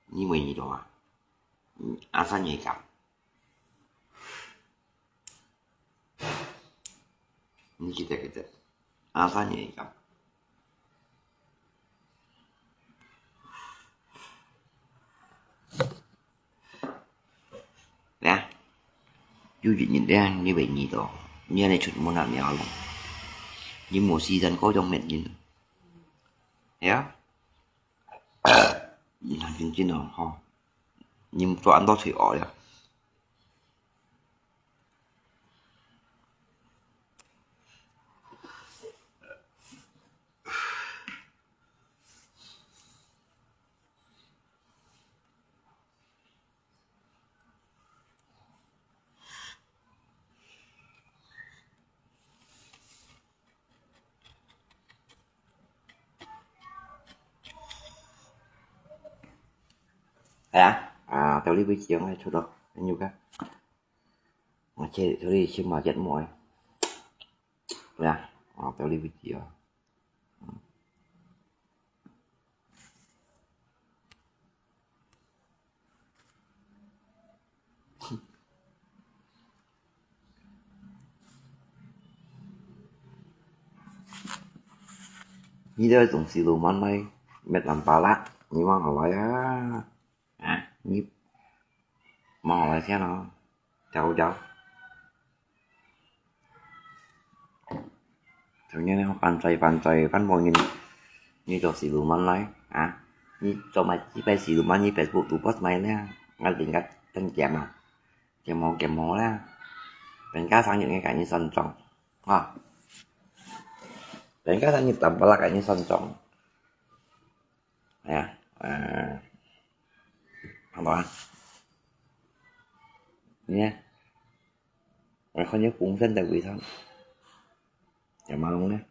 你會遇到啊，嗯，阿三也講。 你記得記得，阿三也講。來啊，有一日咧，你會遇到，你還係出門啊，你好咯。你無時間過種物人。係啊。你看真正哦，吼。你做恁多罪惡呀。 係啊，啊，到這位置𠊎出咯，還有个，𠊎這，這位先把節目誒，係啊，啊，到這位置哦。 你兜東西都慢來，乜難巴拉，你慢好來啊！啊，你慢好來先哦，走走。頭先呢，犯罪犯罪犯無人，你做siluman來啊？你做麼个siluman？你Facebook都post麼个呢？𠊎等个等檢啊，檢好檢好啦。人家生日个趕緊上妝啊，人家生日淡薄啦趕緊上妝。哎呀，呃，好吧，你呢？我看你风声在尾上，干嘛弄呢？